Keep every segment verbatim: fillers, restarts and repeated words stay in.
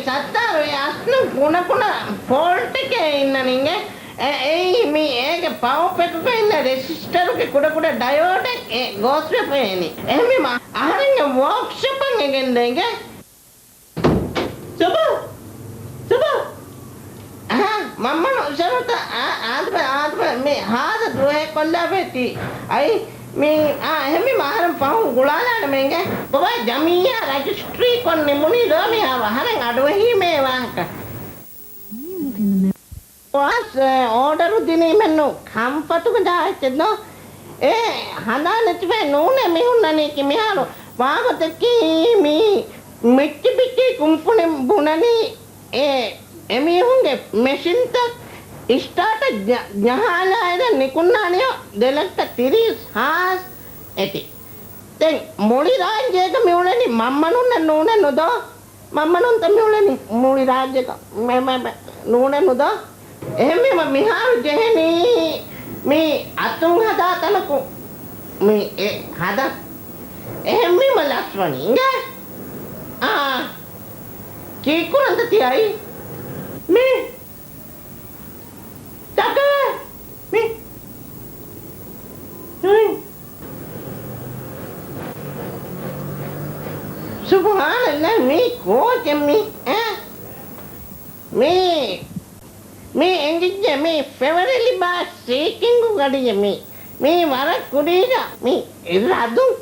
ސައްތާރު، އެ އަސްލު ކުޑަކުޑަ ފޯލްޓެކޭ އިންނަނީ އިނގޭ. އެ، އެއީ މި އޭގެ ޕަވަރ ޕެކުގަ އިންނަ ރެސިސްޓަރުގެ ކުޑަކުޑަ ޑަޔޯޑެއް އެ ގޯސްވެފައިނީ. އެހެންވީމަ އަހަރެންގެ ވޯކްޝޮޕަށް އެ ގެންދޭ އިނގޭ. ސުބު! ސުބު! އަހާ، މަންމަނު ޝަރުތަ، އާ، އާދެބަ، އާދެބަ، މި ހާދަ ދުވަހެއް ކޮށްލާފައި ތީ. އައި، މި، އާ، އެހެންވީމަ އަހަރެން ފަހުން ގުޅާލާނަމޭ އިނގޭ. ބަބާ، ޖަމިއްޔާ ރަޖިސްޓްރީ ކޮށް ނިމުނީ ދޯ މިހާރު އަހަރެން އަޑުއެހީމޭ ވާހަކަ. ވާސް، އޯޑަރު ދިނީމެއްނު ކަންފަތުގަ ދާ އެއްޗެއް ދޯ؟ އޭ، ހަނދާން ނެތިފައި ނޫނޭ މި ހުންނަނީކީ މިހާރު. ވާގޮތަކީ މި މިޓްސުބިޝީ ކުންފުނިން ބުނަނީ އެ، އެމީހުންގެ މެޝިންތައް އިސްޓާޓަށް ޖަ-، ޖަހާލާއިރަށް ނިކުންނާނެޔޯ ދެ ލައްކަ ތިރީސް ހާސް އެތި. ދެން މުޅި ރާއްޖޭގަ މިއުޅެނީ މަންމަނުންނަށް ނޫނެއްނު ދޯ؟ މަންމަނުންތަ މިއުޅެނީ މުޅި ރާއްޖޭގަ؟ މެ، މެ، މެ، ނޫނެއްނު ދޯ؟ އެހެންވީމަ މިހާރު ޖެހެނީ މި އަތުން ހަދާ ތަނަކު މި އެ ހަދަ. އެހެންވީމަ ލަސްވަނީ އިނގޭ. އާ. ކީއްކުރަންތަ ތި އައީ؟ މި. ތަކެ. މި. ހުއި. ސުބްހާނައްލާހް، މީ ކޯޗެއް މީ؟ އެ؟ މީ، މީ އެނގިއްޖެ މީ ފެވަރި ލިބާސް ސީކިންގު ގަޑިއެއް މީ. މީ ވަރަށް ކުރީގަ މީ ރަދުން.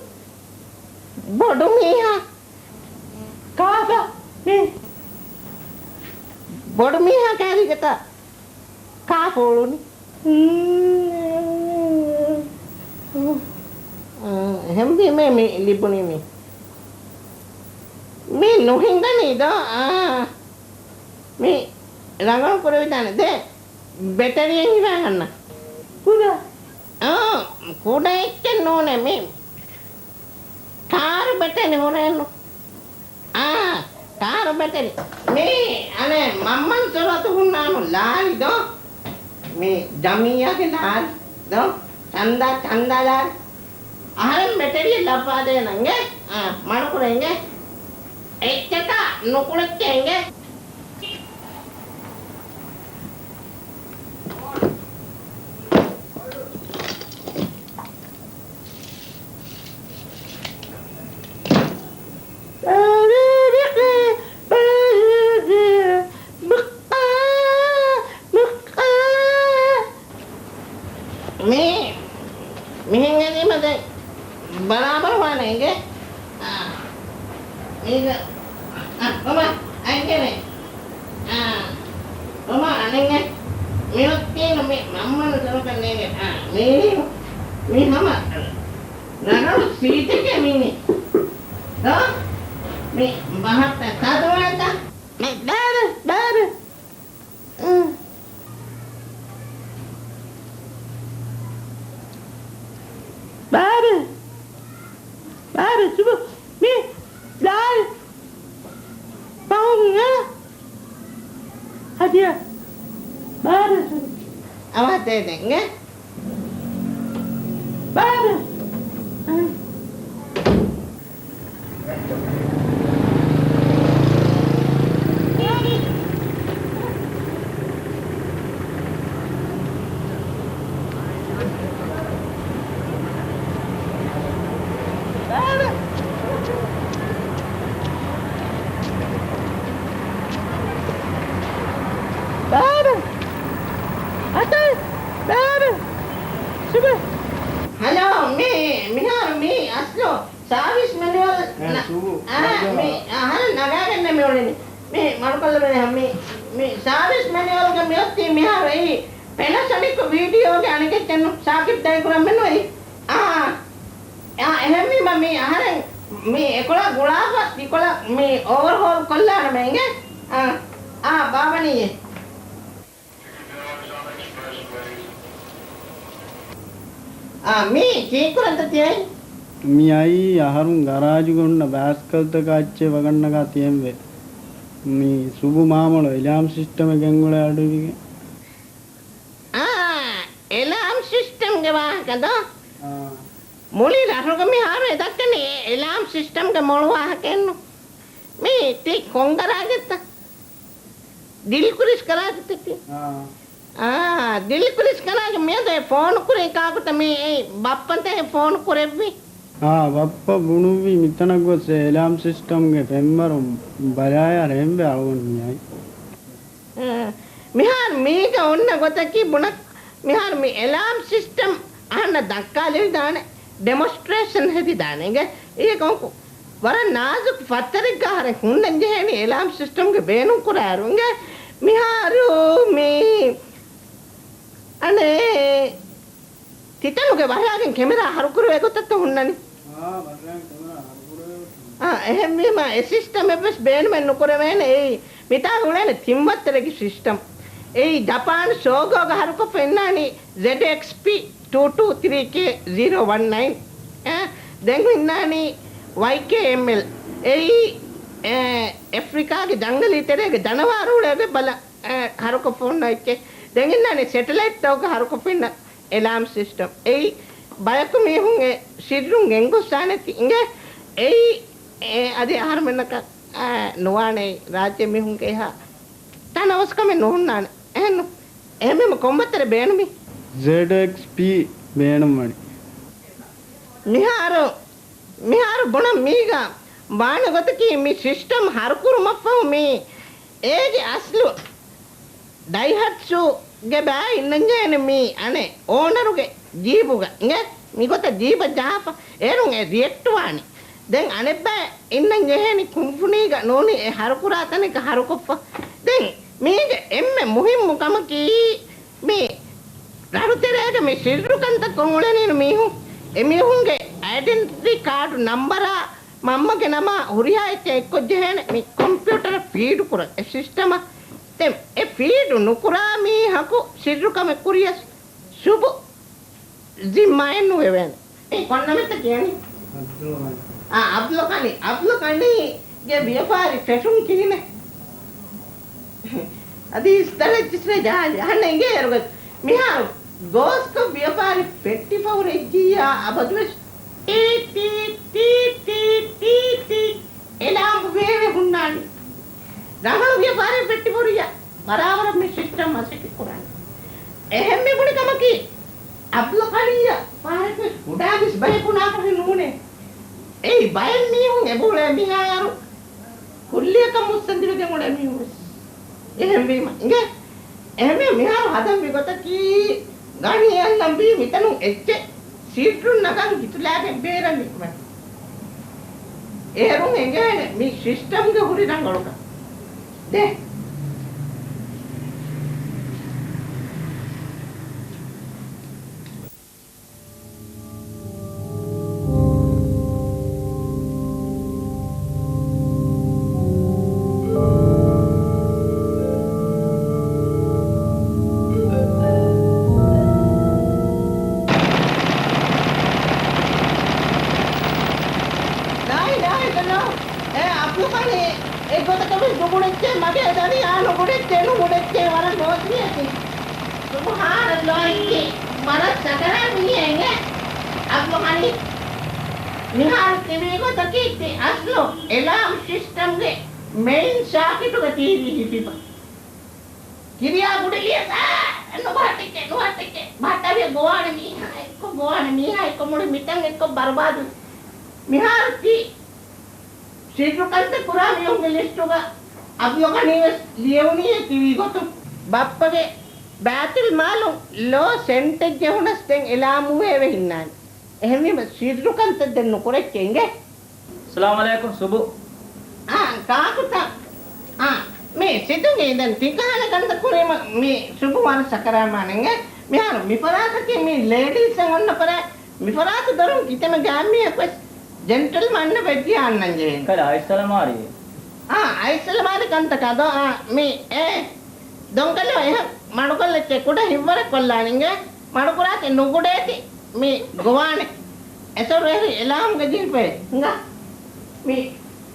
ބޮޑު މީހާ. ކާފަ މީ. ބޮޑު މީހާ ކާރީގަތަ ކާފަ އުޅުނީ. އެހެންވީމޭ މި ލިބުނީ މީ. މީ ނުހިނގަނީ ދޯ؟ އާ. މީ ރަނގަޅު ކުރެވިދާނެ. ދޭ، ބެޓެރިއެއް ހިފައިގަންނަ. ކުޑަ. އާ، ކުޑަ އެއްޗެއް ނޫނޭ މީ. ކާރު ބެޓެރި ހުރޭނު. އާ، ކާރު ބެޓެރި. މީ އަނެއް މަންމަން ސުރަތު ހުންނާނު ލާރި ދޯ؟ މީ ޖަމިއްޔާގެ ލާރި ދޯ؟ ޗަންދާ، ޗަންދާ ލާރި. އަހަރެން ބެޓެރިއެއް ލައްވާދޭނަން އިނގޭ. އާ، މަޑުކުރޭ އިނގޭ. އެއްޗަކާ ނުކުޅެއްޗޭ އިނގޭ. މީ، މިހެން އެދީމަ ދެން ބަރާބަރު ވާނެ އިނގޭ. އާ، މީގަ، އާ، މަމާ، އަންގެނޭ. އާ، މަމާ، އަނެއްގެ. މިއޮތީނު މި މަންމަނު ދޮރުކަށް ނޭނގެ. އާ، މީ، މީ ހަމަ ރަނގަޅު ސީޓެކޭ މީނީ. ދޯ؟ މި ބަހައްޓަ ތަދުވާތަ؟ މެ ބާރު، ބާރު. އުން. ބާރު. ބާރު، ސުބު. މި ލާރި. ފަހުން އެ. ހަދިޔާ. ބާރު، ސުބު. އަވަހަށް ދޭ ދެން އެ. ބާރު. އަ. ބާރު. އަތޮޅު. ބާރު. ސުބު. ހަލޯ، މީ، މިހާރު މީ އަސްލު ސާވިސް މެނިއުއަލް އެ، ނަ-، ސުބު، އާ، މަޖާ. މީ، އަހަރެން ނަގާގެންނެއް މި އުޅެނީ. މީ މަޑުކޮށްލަމޭ މީ، މީ ސާވިސް މެނިއުއަލްގަ މިއޮތީ މިހާރު އެއީ ޕެނަސޮނިކް ވީޑިއޯގެ އަނެކެއްޗެއްނު ސާކިބް ދައިކުރަންމެންނު އެއީ. އާ، އާ، އެހެންވީމަ މީ އަހަރެން މީ އެކޮޅަށް ގުޅާފަ ތިކޮޅަށް މީ އޯވަރހޯލް ކޮށްލާނަމޭ އިނގޭ. އާ، އާ، ބާވަނީއޭ. އާ، މީ ކީއްކުރަންތަ ތިއައީ؟ މި އައީ އަހަރުން ގަރާޖުގަ ހުންނަ ބައިސްކަލްތަކާ އެއްޗެއް ވަގަށްނަގާ ތިއެންވެ. މި ސުބު މާމޮޅު އެލާމް ސިސްޓަމެއް ގެންގުޅޭ އަޑުއިވިގެން. އާ، އެލާމް ސިސްޓަމްގެ ވާހަކަ ދޯ؟ އާ. މުޅި ރަށުގަ މިހާރު އެ ދައްކަނީ އެލާމް ސިސްޓަމްގެ މޮޅު ވާހަކައެއްނު. މީ ތި ކޮން ގަރާޖެއްތަ؟ ދިލްކުރިސް ކަރާގެ ތެތި. އާ. އާ، ދިލްކުރިސް ކަރާގެ މިއަދު އެ ފޯނު ކުރީ ކާކުތަ މީ އެ ބައްޕަންތަ އެ ފޯނު ކުރެއްވީ؟ އާ، ބައްޕަ ބުނުއްވީ މިތަނަށް ގޮސް އެ އެލާމް ސިސްޓަމްގެ ފެންވަރު ބަލާޔާ ރޭންބެ އަޅުގަނޑު މިއައީ. އާ، މިހާރު މީގަ އޮންނަ ގޮތަކީ ބުނަ، މިހާރު މި އެލާމް ސިސްޓަމް އަހަންނަށް ދައްކާލެވިދާނެ، ޑެމޮންސްޓްރޭޝަން ހެދިދާނެ އިނގޭ. އޭގަ ކޮންކު ވަރަށް ނާޒުކު ފައްތަރެއްގަ އަހަރެން ހުންނަން ޖެހޭނީ އެލާމް ސިސްޓަމްގެ ބޭނުން ކުރާއިރު އިނގޭ. މިހާރު މި އަނެއް ތިތަނުގެ ވަށާގެން ކެމެރާ ހަރުކުރެވޭ ގޮތަށްތަ ހުންނަނީ؟ އާ، ވަށާގެން ކެމެރާ ހަރުކުރެވޭ. އާ، އެހެންވީމަ އެ ސިސްޓަމެއްވެސް ބޭނުމެއް ނުކުރެވޭނެ. އެއީ މިތާ ހުޅޭނެ ތިން ވައްތަރެއްގެ ސިސްޓަމް. އެއީ ޖަޕާން ސޯގޯގަ ހަރުކޮށްފަ އިންނާނީ ޒެޑް އެކްސް ޕީ ޓޫ ޓޫ ތްރީ ކޭ ޒީރޯ ވަން ނައިން. އެ، ދެން އިންނާނީ ވައި ކޭ އެމް އެލް. އެއީ، އެ، އެފްރިކާގެ ޖަންގަލީ ތެރޭގެ ޖަނަވާރު ހުޅޭ ބަލަ، އެ، ހަރުކޮށްފަ ހުންނަ އެއްޗެއް. ދެން އިންނާނީ ސެޓެލައިޓްތަކުގަ ހަރުކޮށްފަ އިންނަ އެލާމް ސިސްޓަމް. އެއީ ބަޔަކު މީހުން އެ ސިއްރުން ގެންގޮއްސާނެތި އިނގޭ. އެއީ، އެ، އަދި އަހަރުމެންނަކަށް، އެ، ނުވާނެ ރާއްޖެ މީހުންގެ އެހާ ތަނަވަސްކަމެއް ނުހުންނާނެ. އެހެންނު. އެހެންވީމަ ކޮންބައްތަރެއް ބޭނުމީ؟ ޒެޑް އެކްސް ޕީ ބޭނުންވަނީ. މިހާރު، މިހާރު ބުނަން މީގަ ވާނެ ގޮތަކީ މި ސިސްޓަމް ހަރުކުރުމަށްފަހު މީ އޭގެ އަސްލު ޑައިހަޓްސުގެ ބައި އިންނަންޖެހޭނެ މީ އަނެއް އޯނަރުގެ ޖީބުގަ އިނގޭ. މިގޮތަށް ޖީބަށް ޖަހާފަ އޭރުން އެ ރިއެކްޓް ވާނީ. ދެން އަނެއްބައި އިންނަން ޖެހޭނީ ކުންފުނީގަ ނޫނީ އެ ހަރުކުރާ ތަނެއްގަ ހަރުކޮށްފަ. ދެން މީގެ އެންމެ މުހިއްމު ކަމަކީ މި ރަށުތެރޭގަ މި ސިއްރު ކަންތައް ކޮށް އުޅެނީނު މީހުން، އެ މީހުންގެ އައިޑެންޓިޓީ ކާޑު ނަންބަރާ މަންމަގެ ނަމާ ހުރިހާ އެއްޗެއް އެއްކޮށް ޖެހޭނެ މި ކޮމްޕިއުޓަރަށް ފީޑު ކުރަން އެ ސިސްޓަމަށް. ދެން އެ ފީޑު ނުކުރާ މީހަކު ސިއްރު ކަމެއް ކުރިޔަސް ސުބު ޒިންމާއެއް ނުވެވޭނެ. އެ ކޮން ނަމެއްތަ ކިޔަނީ؟ އަބްދުލް ޣަނީ. އާ، އަބްދުލް ޣަނީ. އަބްދުލް ޣަނީގެ ވިޔަފާރި ފެށުން ކިހިނެއް؟ އަދި އިސް ދަރަޖް އިސްރެ ޖާލި. އަހަންނަށް އިނގޭ އޭރުގަ މިހާރު ގޯސްކޮށް ވިޔަފާރި ފެއްޓިފަ ހުރެއްޖިއްޔާ އަބަދުވެސް ޓީ، ޓީ، ޓީ، ޓީ، ޓީ، ޓީ. އެލާމް ވޭވެ ހުންނާނީ. ރަނގަޅު ވިޔަފާރި ފެއްޓިފަ ހުރިއްޔާ ބަރާބަރަށް މި ސިސްޓަމް މަސައްކަތް ކުރާނެ. އެހެން މި ބުނި ކަމަކީ، އަބްދުލް ޣަނީއަށް ފަހަރެއްވެސް ކުޑާވެސް ބަޔަކު ނާކަށެއް ނޫނޭ. އެއީ ބައެއް މީހުން އެބައުޅޭ މިހާރު ކުއްލިއަކަށް މުއްސަނދިވެގެން އުޅޭ މީހުން ވެސް. އެހެންވީމަ އިނގޭ. އެހެންވެ މިހާރު ހަދަންވީ ގޮތަކީ، ޣަނީއަށްލަންވީ މިތަނުން އެއްޗެއް ސިއްރުން ނަގަން ހިތުލާގެން ބޭރަށް ނިކުމެ. އޭރުން އެނގޭނެ މި ސިސްޓަމްގެ ހުރި ރަނގަޅުކަން. ދޭ. ލާއިލާހަ އިއްލައްލާހު. އޭ އަބްދުލް ޣަނީ، އެއްގޮތަކަށް ވެސް ނުބުނެއްޗޭ، މަގޭ ދަރިޔާ ނުބުނެއްޗޭ، ނުބުނެއްޗޭ، ވަރަށް ލޯސްވިޔަސް. ސުބްޙާނައްލާހި، ވަރަށް ސަކަރާތް މީހެއް އިނގޭ އަބްދުލް ޣަނީ. މިހާރު ތިބީ ގޮތަކީ ތި އަސްލު އެލާމް ސިސްޓަމްގެ މެއިން ސާކެޓުގަ ތީވީ ހިފިފަ. ކިރިޔާ ގުޑިލިޔަސް، އާ، ނުބަހައްޓެއްޗޭ، ނުބަހައްޓެއްޗޭ. ބަހައްޓާފިޔަ ގޮވާނެ މީހާ އެއްކޮށް، ގޮވާނެ މީހާ އެއްކޮށް މުޅި މިތަން އެއްކޮށް ބަރުބާދުވި. މިހާރު ތި ސިއްރު ކަންތައް ކުރާ މީހުންގެ ލިސްޓުގަ އަބްދުލް ޣަނީ ވެސް ލިޔެވުނީ ތިވީ ގޮތުން. ބައްޕަގެ ބައިތުލް މާލުން ލޯ ސެންޓެއް ޖެހުނަސް ދެން އެލާމް ވޭވެ ހިންނާނެ. އެހެންވީމަ ސިއްރު ކަންތައް ދެން ނުކުރެއްޗޭ އިނގޭ. އައްސަލާމު ޢަލައިކުމް ސުބު. އާ، ކާކުތަ؟ އާ، މި ސިދުގެ ދެން ތިކަހަލަ ކަންތައް ކުރީމަ މި ސުބު ވަރަށް ސަކަރާތް މާނައިންގެ. މިހާރު މި ފަރާތަކީ މި ލޭޑީސް އޮންނަ ފަރާތް. މި ފަރާތު ދޮރުން ކިތަންމެ ގާތްމީހަކު ވެސް ޖެންޓަލްމަން ވެއްޖިޔާ އަންނަން ޖެހޭނެ. ކަލާ އައިސް އަލަމާރީ. އާ، އައިސް އަލަމާރި ކަންތަކާ ދޯ؟ އާ، މި އޭ. ދޮންކަލޯ އެހެން މަޑުކޮށްލައްޗޭ ކުޑަ ހިތްވަރެއް ކޮށްލާނެ އިނގޭ. މަޑުކުރާތި ނުގުޑޭތި މި ގޮވާނެ. އެސޮރު އެހި އެލާމްގެ ޖީފޭ ހިނގާ. މި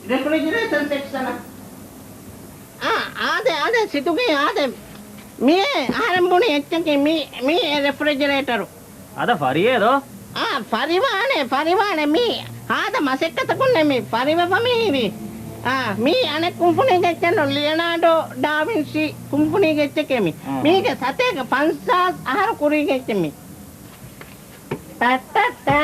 ރެފްރިޖަރޭޝަން ސެކްޝަނަށް. އާ، އާދެ، އާދެ، ސިދުގެ އާދެ. މިއޭ އަހަރެން ބުނި އެއްޗަކީ މި، މި އެ ރެފްރިޖަރޭޓަރު. އަދަ ފަރިއޭ ދޯ؟ އާ، ފަރިވާނެ، ފަރިވާނެ. މީ ހާދަ މަސައްކަތަކުންނޭ މި ފަރިވެފަ މި ހިރީ. އާ، މީ އަނެއް ކުންފުނީގެ އެއްޗެއް ނޫން، ލިއަނާޑޯ ޑާ ވިންސީ ކުންފުނީގެ އެއްޗެކޭ މީ. އާ. މީގެ ސަތޭކަ ފަންސާސް އަހަރު ކުރީގެ އެއްޗެއް މީ. ޓައްޓައްޓާ.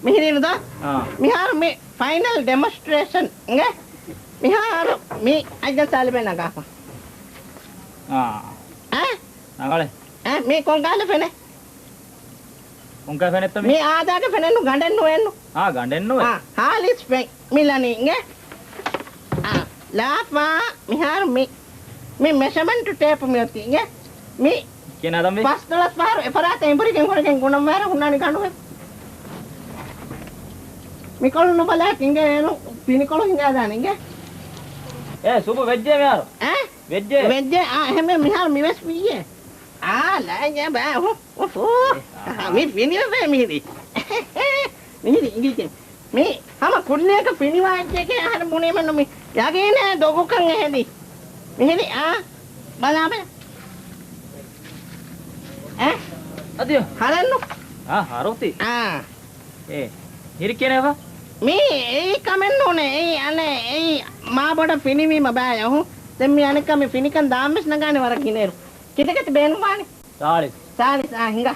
މިހިރީނު ދޯ؟ އާ. މިހާރު މި ފައިނަލް ޑެމޮންސްޓްރޭޝަން އިނގޭ. މިހާރު މި އައްޔަން ސާލިބެ ނަގާފަ. އާ. އާ؟ ނަގަޅެ. އާ، މީ ކޮންކަހަލަ ފެނެއް؟ ކޮންކަހަލަ ފެނެއްތަ މީ؟ މީ އާދާގެ ފެނެއްނު، ގަނޑެއް ނުވެއްނު. އާ، ގަނޑެއް ނުވެ. އާ، ހާލިސް ފެން. މި ލަނީ އިނގޭ. އާ، ލާފާ މިހާރު މި، މި މެޝަމަންޓު ޓޭޕު މި އޮތީ އިނގޭ. މި ކިހިނެއް ހަދަންވީ؟ ފަސްދޮޅަސް ފަހަރު އެފަރާތަށް އެނބުރިގެން ހުރެގެން ގުނަން ވާއިރަށް ހުންނާނީ ގަނޑުވެ. މިކޮޅު ނުބަލާ އިނގޭ އޭރު ފިނިކޮޅު ހިނގާދާނެ އިނގޭ. އޭ ސުބު ވެއްޖެ މިހާރު. އެ؟ ވެއްޖެ. ވެއްޖެ، އާ، އެހެންވެ މިހާރު މިވެސް ވިއްޔޭ. އާ، ލާ އިނގޭ ބާ، އުފު، އުފު. އެ، އާ. މި ފިނިވެފަ މިހިރީ. މިހިރީ އިނގިއްޖެ. މީ ހަމަ ކުއްލިއަކަށް ފިނިވާ އެއްޗެކޭ އަހަރެން ބުނީމެއްނު މި. ޔަގީނޭ ދޮގުކަން އެހެދި. މިހިރީ އާ ބަލާބަލަ. އެ؟ އަދިޔޯ. ހަރެއްނު. އާ، ހަރުތި. އާ. އޭ، ހިރި ކިޔަނޭފަ؟ މީ އެއީ ކަމެއް ނޫނޭ. އެއީ އަނެއް އެއީ މާ ބޮޑަށް ފިނިވީމަ ބާޔަ ހު. ދެން މި އަނެއްކާ މި ފިނިކަން ދާން ވެސް ނަގާނެ ވަރަށް ގިނައިރު. ކިތަކަތި ބޭނުންވާނެ؟ ސާޅީސް. ސާޅީސް، އާ، ހިނގާ.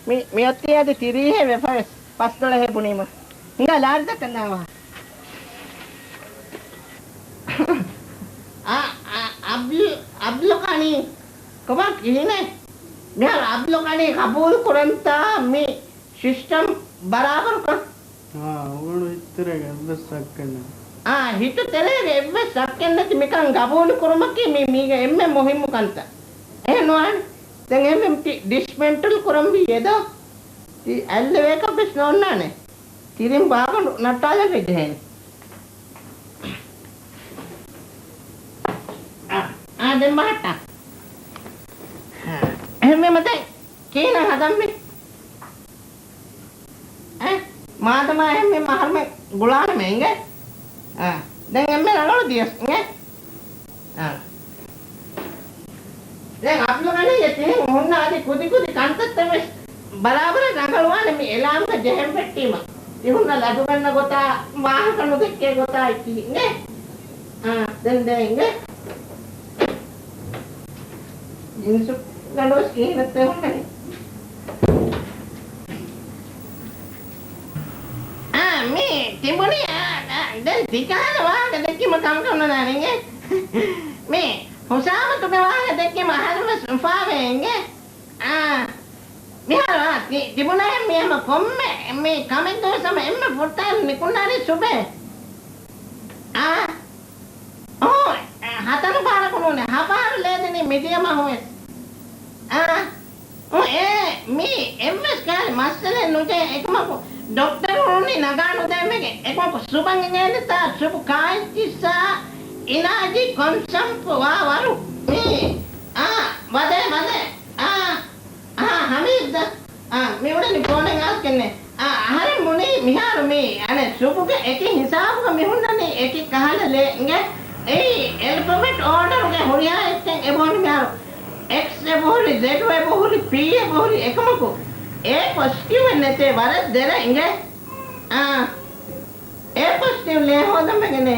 މި، މި އޮތީ އަދި ތިރީހެއް ވެފަވެސް، ފަސްދޮޅަހެއް ބުނީމަ. ހިނގާ ލާރި ދައްކަން ދާން ވާ. އާ، އާ، އަބްލު، އަބްލު ކަނީ. ކޮބާ ކިހިނެއް؟ މިހާރު އަބްލު ކަނީ ޤަބޫލު ކުރަންތާ މި ސިސްޓަމް ބަރާބަރުކަން؟ އާ، އުޅުނު ހިތުތެރޭގެ އެއްވެސް ޝައްކެއް ނެތް. އާ، ހިތުތެރޭގެ އެއްވެސް ޝައްކެއް ނެތި މިކަން ގަބޫލު ކުރުމަކީ މީ، މީގެ އެންމެ މުހިއްމު ކަންތައް. އެހެން ނުވާނެ؟ ދެން އެހެންވެ މި ޑިސްމެންޓަލް ކުރަންވީ އެދޯ؟ ތި އަތްލެވޭކަށް ވެސް ނޯންނާނެ. ތިރިން ބާގަނޑު ނައްޓާލަން ޖެހޭނެ. އާ، އާ، ދެން ބަހައްޓާ. އާ، އެހެންވީމަ ދެން ކިހިނެއް ހަދަންވީ؟ އެ؟ މާދަމާ އެހެންވީމަ އަހަރުމެން ގުޅާނަމޭ އިނގޭ. އާ، ދެން އެންމެ ރަނގަޅު ދިޔަސް އިނގޭ. އާ. ދެން އަބްލު ކަނީގެ ތިހެން ހުންނަ އަދި ކުދި ކުދި ކަންތައްތައް ވެސް ބަރާބަރަށް ރަނގަޅުވާނެ މި އެލާމްގަ ޖެހެން ފެއްޓީމަ. ތި ހުންނަ ލަދުގަންނަ ގޮތާ، ވާހަކަ ނުދެއްކޭ ގޮތާ އެއްޗިހި އިނގޭ. އާ، ދެން ދޭ އިނގޭ. ޖިންސު ގަނޑުވެސް ކިހިނެއްތަ ހުންނަނީ؟ އާ، މީ ތިބުނީ، އާ، އާ، ދެން ތިކަހަލަ ވާހަކަ ދެއްކީމަ ކަންކަން ނުދާނެ އިނގޭ. މީ ހުސާމަތުގެ ވާހަކަ ދެއްކީމަ އަހަރެން ވެސް އުފާވޭ އިނގޭ. އާ، މިހާރު، އާ، ތި، ތިބުނާހެން މީ ހަމަ ކޮންމެ މި ކަމެއްގަ ވެސް ހަމަ އެންމެ ފުރަތަމަ ނިކުންނާނީ ސުބޭ. އާ. އޯ، ހަތަރު ފަހަރަކު ނޫނޭ، ހަ ފަހަރު ލޭދިނީ މިދިޔަ މަހުވެސް. އާ، އޯ، އޭ، މީ އެއްވެސް ކަހަލަ މައްސަލައެއް ނުޖެހޭ. އެކަމަކު، ޑޮކްޓަރު ހުންނީ ނަގާ ނުދޭންވެގެން. އެކަމަކު، ސުބަން އިނގޭނެތާ، ސުބު ކާއެއްޗިއްސާ، އިނާޖީ ކޮންސަމްޕް ވާ ވަރު. މީ، އާ، ވަދޭ، ވަދޭ. އާ، އާ، ހަމީދު ދަ. އާ، މި އުޅެނީ ފޯނެއް އާސްކެންނޭ. އާ، އަހަރެން ބުނީ މިހާރު މީ، އަނެއް ސުބުގެ އެކި ހިސާބުގަ މި ހުންނަނީ އެކި ކަހަލަ ލޭ އިނގޭ. އެއީ އެލްފަބެޓް އޯޑަރުގެ ހުރިހާ އެއްޗެއް އެބަހުރި މިހާރު. އެކްސް އެބަހުރި، ޒެޑް އެބަހުރި، ޕީ އެބަހުރި އެކަމަކު. އޭ ޕޮޒިޓިވް ނެތޭ ވަރަށް ދެރަ އިނގޭ. އާ. އޭ ޕޮޒިޓިވް ލޭ ހޯދަން ވެގެނޭ.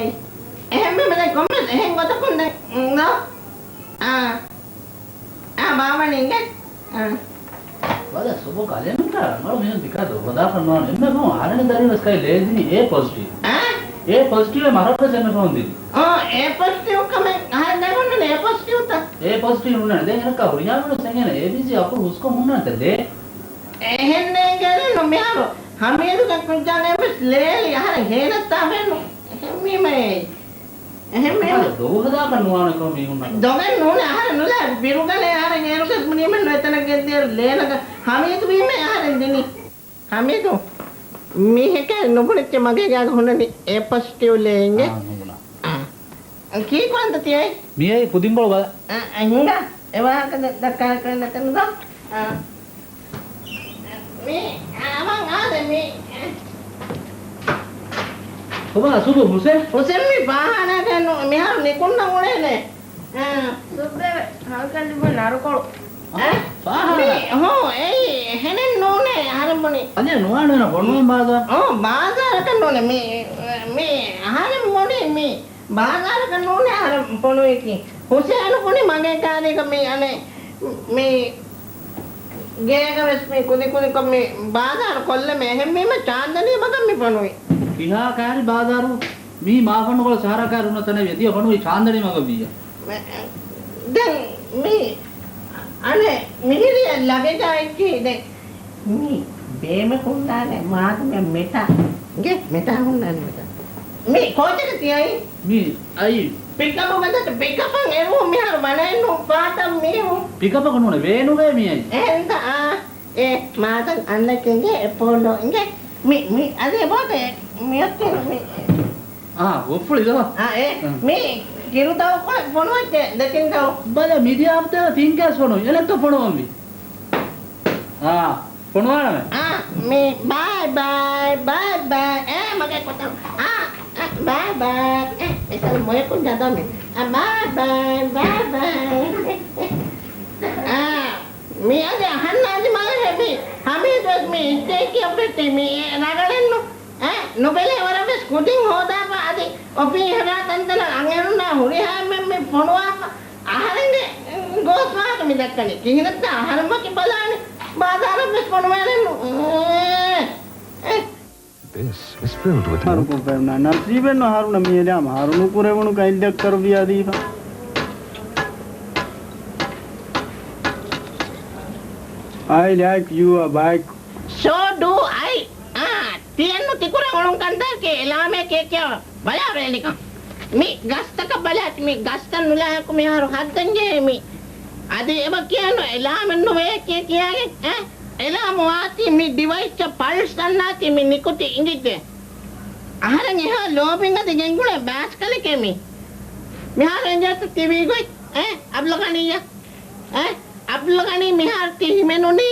އެހެންވީމަ ދެން ކޮންމެސް އެހެން ގޮތަކުން ދެން ދޯ؟ އާ. އާ، ބާވަނީ އިނގޭ. އާ. ވަދެ ސުބު ކަލޭމެންޓާ ރަނގަޅު މީހުން ތިކާ ދުރުހަދާފަ ނުވާނެ. އެންމެ ފަހުން އަހަރެންގެ ދަރިން ވެސް ކައި ލޭދިނީ އޭ ޕޮޒިޓިވް. އާ؟ އޭ ޕޮޒިޓިވް މަރަށްވެސް އެންމެ ފަހުން ދިނީ. އޯ، އޭ ޕޮޒިޓިވް ކަމެއް އަހަރެން ދެން ހުންނަނީ އޭ ޕޮޒިޓިވްތަ؟ އޭ ޕޮޒިޓިވް ހުންނަނީ. ދެން އެނަކާ ހުރިހާ މީހުން އެނގޭނެ އޭ ބީ ސީ އަކުރު ހުސްކޮށް ހުންނާނެތަ ލޭ؟ އެހެން ނޭނގޭނެއްނު މިހާރު ހަމީދުގެ ކުއްޖާގެ ވެސް ލޭލި އަހަރެން ހޭނަސްތާފައެއްނު. އެހެންވީމައޭ. އެހެންވީމަ. އަދި ދޮގުހަދާކަށް ނުވާނެ ކޮން މީހުންނަށް. ދޮގެއް ނޫނޭ އަހަރެން ނުލާ ބިރުގަނޭ އަހަރެން އޭރުގެ ބުނީމެއްނު އެތަނަށް ގެންދިޔައިރު ލޭނަގަ ހަމީދު ވީމަ އަހަރެން ދިނީ. ހަމީދު، މީހެކޭ ނުބުނެއްޗެ މަގޭ ގާގަ ހުންނަނީ އޭ ޕޮޒިޓިވް ލޭ އިނގޭ. އާ، ނުބުނާ. އާ. ކީކުވަންތަ ތިޔައީ؟ މިއައީ ކުދިންކޮޅު ބަލަ. އާ، އާ، ހިނގާ. އެ ވާހަކަ ދަ-، ދައްކާ ކަން ނެތެން ދޯ. އާ. މީ، އާ، އަވަން އާދެ މީ. ކޮބާ ސުބު ހުސެން؟ ހުސެން މީ ފާހާނާގެ ނު-، މިހާރު ނިކުންނަ އުޅޭނެ. އާ. ސުބެ ހަލްކަން ލިބުން ނަރުކޮޅު. އާ؟ ފާހާނާ. މި، ހޯ، އެއީ އެހެނެއް ނޫނޭ އަހަރެން ބުނި. އަދި ނުވާނެ ފޮނުވަން ބާޒާ. އޯ، ބާޒާރަކަށް ނޫނޭ. މި، މި އަހަރެން ބުނި މި ބާޒާރަކަށް ނޫނޭ އަހަރެން ފޮނުވިކީ. ހުސޭނު ބުނި މަގޭ ކާރީގަ މި އަނެއް މި ގޭގަ ވެސް މި ކުދި ކުދިކޮށް މި ބާޒާރު ކޮށްލަމޭ. އެހެންވީމަ ޗާންދަނީ މަގަށް މި ފޮނުވި. ކިހާ ކާރި ބާޒާރު؟ މީ މާފަންނުކޮޅު ސަހަރާ ކާރި ހުންނަ ތަނެއް ވިޔަ. ތިޔަ ފޮނުވި ޗާންދަނީ މަގަށް ވިއްޔަ. މެ-، ދެން މި އަނެއް މިހިރިއަށް ލަގެޖާ އެއްޗިހި ދެން. މި ބޭމެ ހުންނާނެ މާދަމެ މެޓާ. ގެ މެޓާ ހުންނާނެ މެޓާ. މި ކޯޗަކަށް ތި އައީ؟ މި އައީ. ޕިކަޕު ގަދަ ޕިކަޕަށް އެރުވުން މިހާރު ވަނައެއްނު ފާތަން މީހުން. ޕިކަޕަކު ނޫނެ ވޭނުގައި މި އައީ. އެހެންތަ އާ. އޭ، މާދަން އަންނަ ކެނގެ އެޕޯލޯ އިނގެ. މި، މި، އަދި އެބޯތެ، މިއޮއްތެ މި. އާ، އޮފުޅި ދޯ. އާ، އޭ، އަ. މި ކިރުދައުކޮޅެ ފޮނުވައްޗެ ދެތިން ދައު. ބަލަ، މިދިޔަ ހަފްތާ ތިން ކޭސް ފޮނުވި. އެނެއްކަ ފޮނުވަންވީ. އާ، ފޮނުވާނަމޭ. އާ، މި، ބާއި، ބާއި، ބާއި، ބާއި. އޭ، މަގޭ ކޮތަން. އާ، އާ، ބާއި، ބާއި. އޭ، އެކަލަ މޮޔަކުން ޖަދަމި. އާ، ބާއި، ބާއި، ބާއި، ބާއި. އާ. މި އަދި އަހަންނާ އަދި މާހެ މި ހަމީދު ވެސް މި އިއްޒަތް ކިޔަން ފެއްޓީ މި ރަގަޅެއްނު. އެ، ނުބެލޭ ވަރަށް ވެސް ކުދިން ހޯދާފަ އަދި އޮފީހަރާ ތަންތަނަށް އަނގައިރުންނާ ހުރިހާ އެންމެން މި ފޮނުވާފަ. އަހަރެންގެ ގޯސް ވާހަކަ މި ދައްކަނީ. ކިހިނެއްތަ އަހަރެން ވަކި ބަލާނެ ބާޒާރަށް ވެސް ފޮނުވާލެއްނު. އެ، އެ. This is filled with ނަރުކުން ފެނުނާ ނަސީބެއްނު އަހަރުނަށް މި އެލާމް އަހަރު ނުކުރެވުނު ކައިލް ދައްކަރު ވިޔާދީފަ. I like your bike. So do I. އާ، ތިޔަންނު ތިކުރަން އުޅުން ކަންތައް ކޭ އެލާމެއް ކޭ ކިޔަވަ ބަލާ ވެލިކަން. މި ގަސްތަކަށް ބަލާތި މި ގަސްތައް ނުލާހަކު މިހާރު ހައްދަން ޖެހޭ މި. އަދި އެބަ ކިޔަނު އެލާމެއް ނުވޭ ކޭ ކިޔާގެން. އެ، އެލާމު ވާތީ މި ޑިވައިސްއަށް ޕަލްސް ދަންނާތީ މި ނިކުތި އިނގިއްޖެ. އަހަރެން އެހާ ލޯބިން އަދި ގެންގުޅޭ ބާސްކަލެކޭ މި. މިހާރު އެނގޭތަ ތި ވީގޮތް؟ އެ، އަބްލަގަނީއަށް. އެ، އަބްލަގަނީ މިހާރު ތި ހިމެނުނީ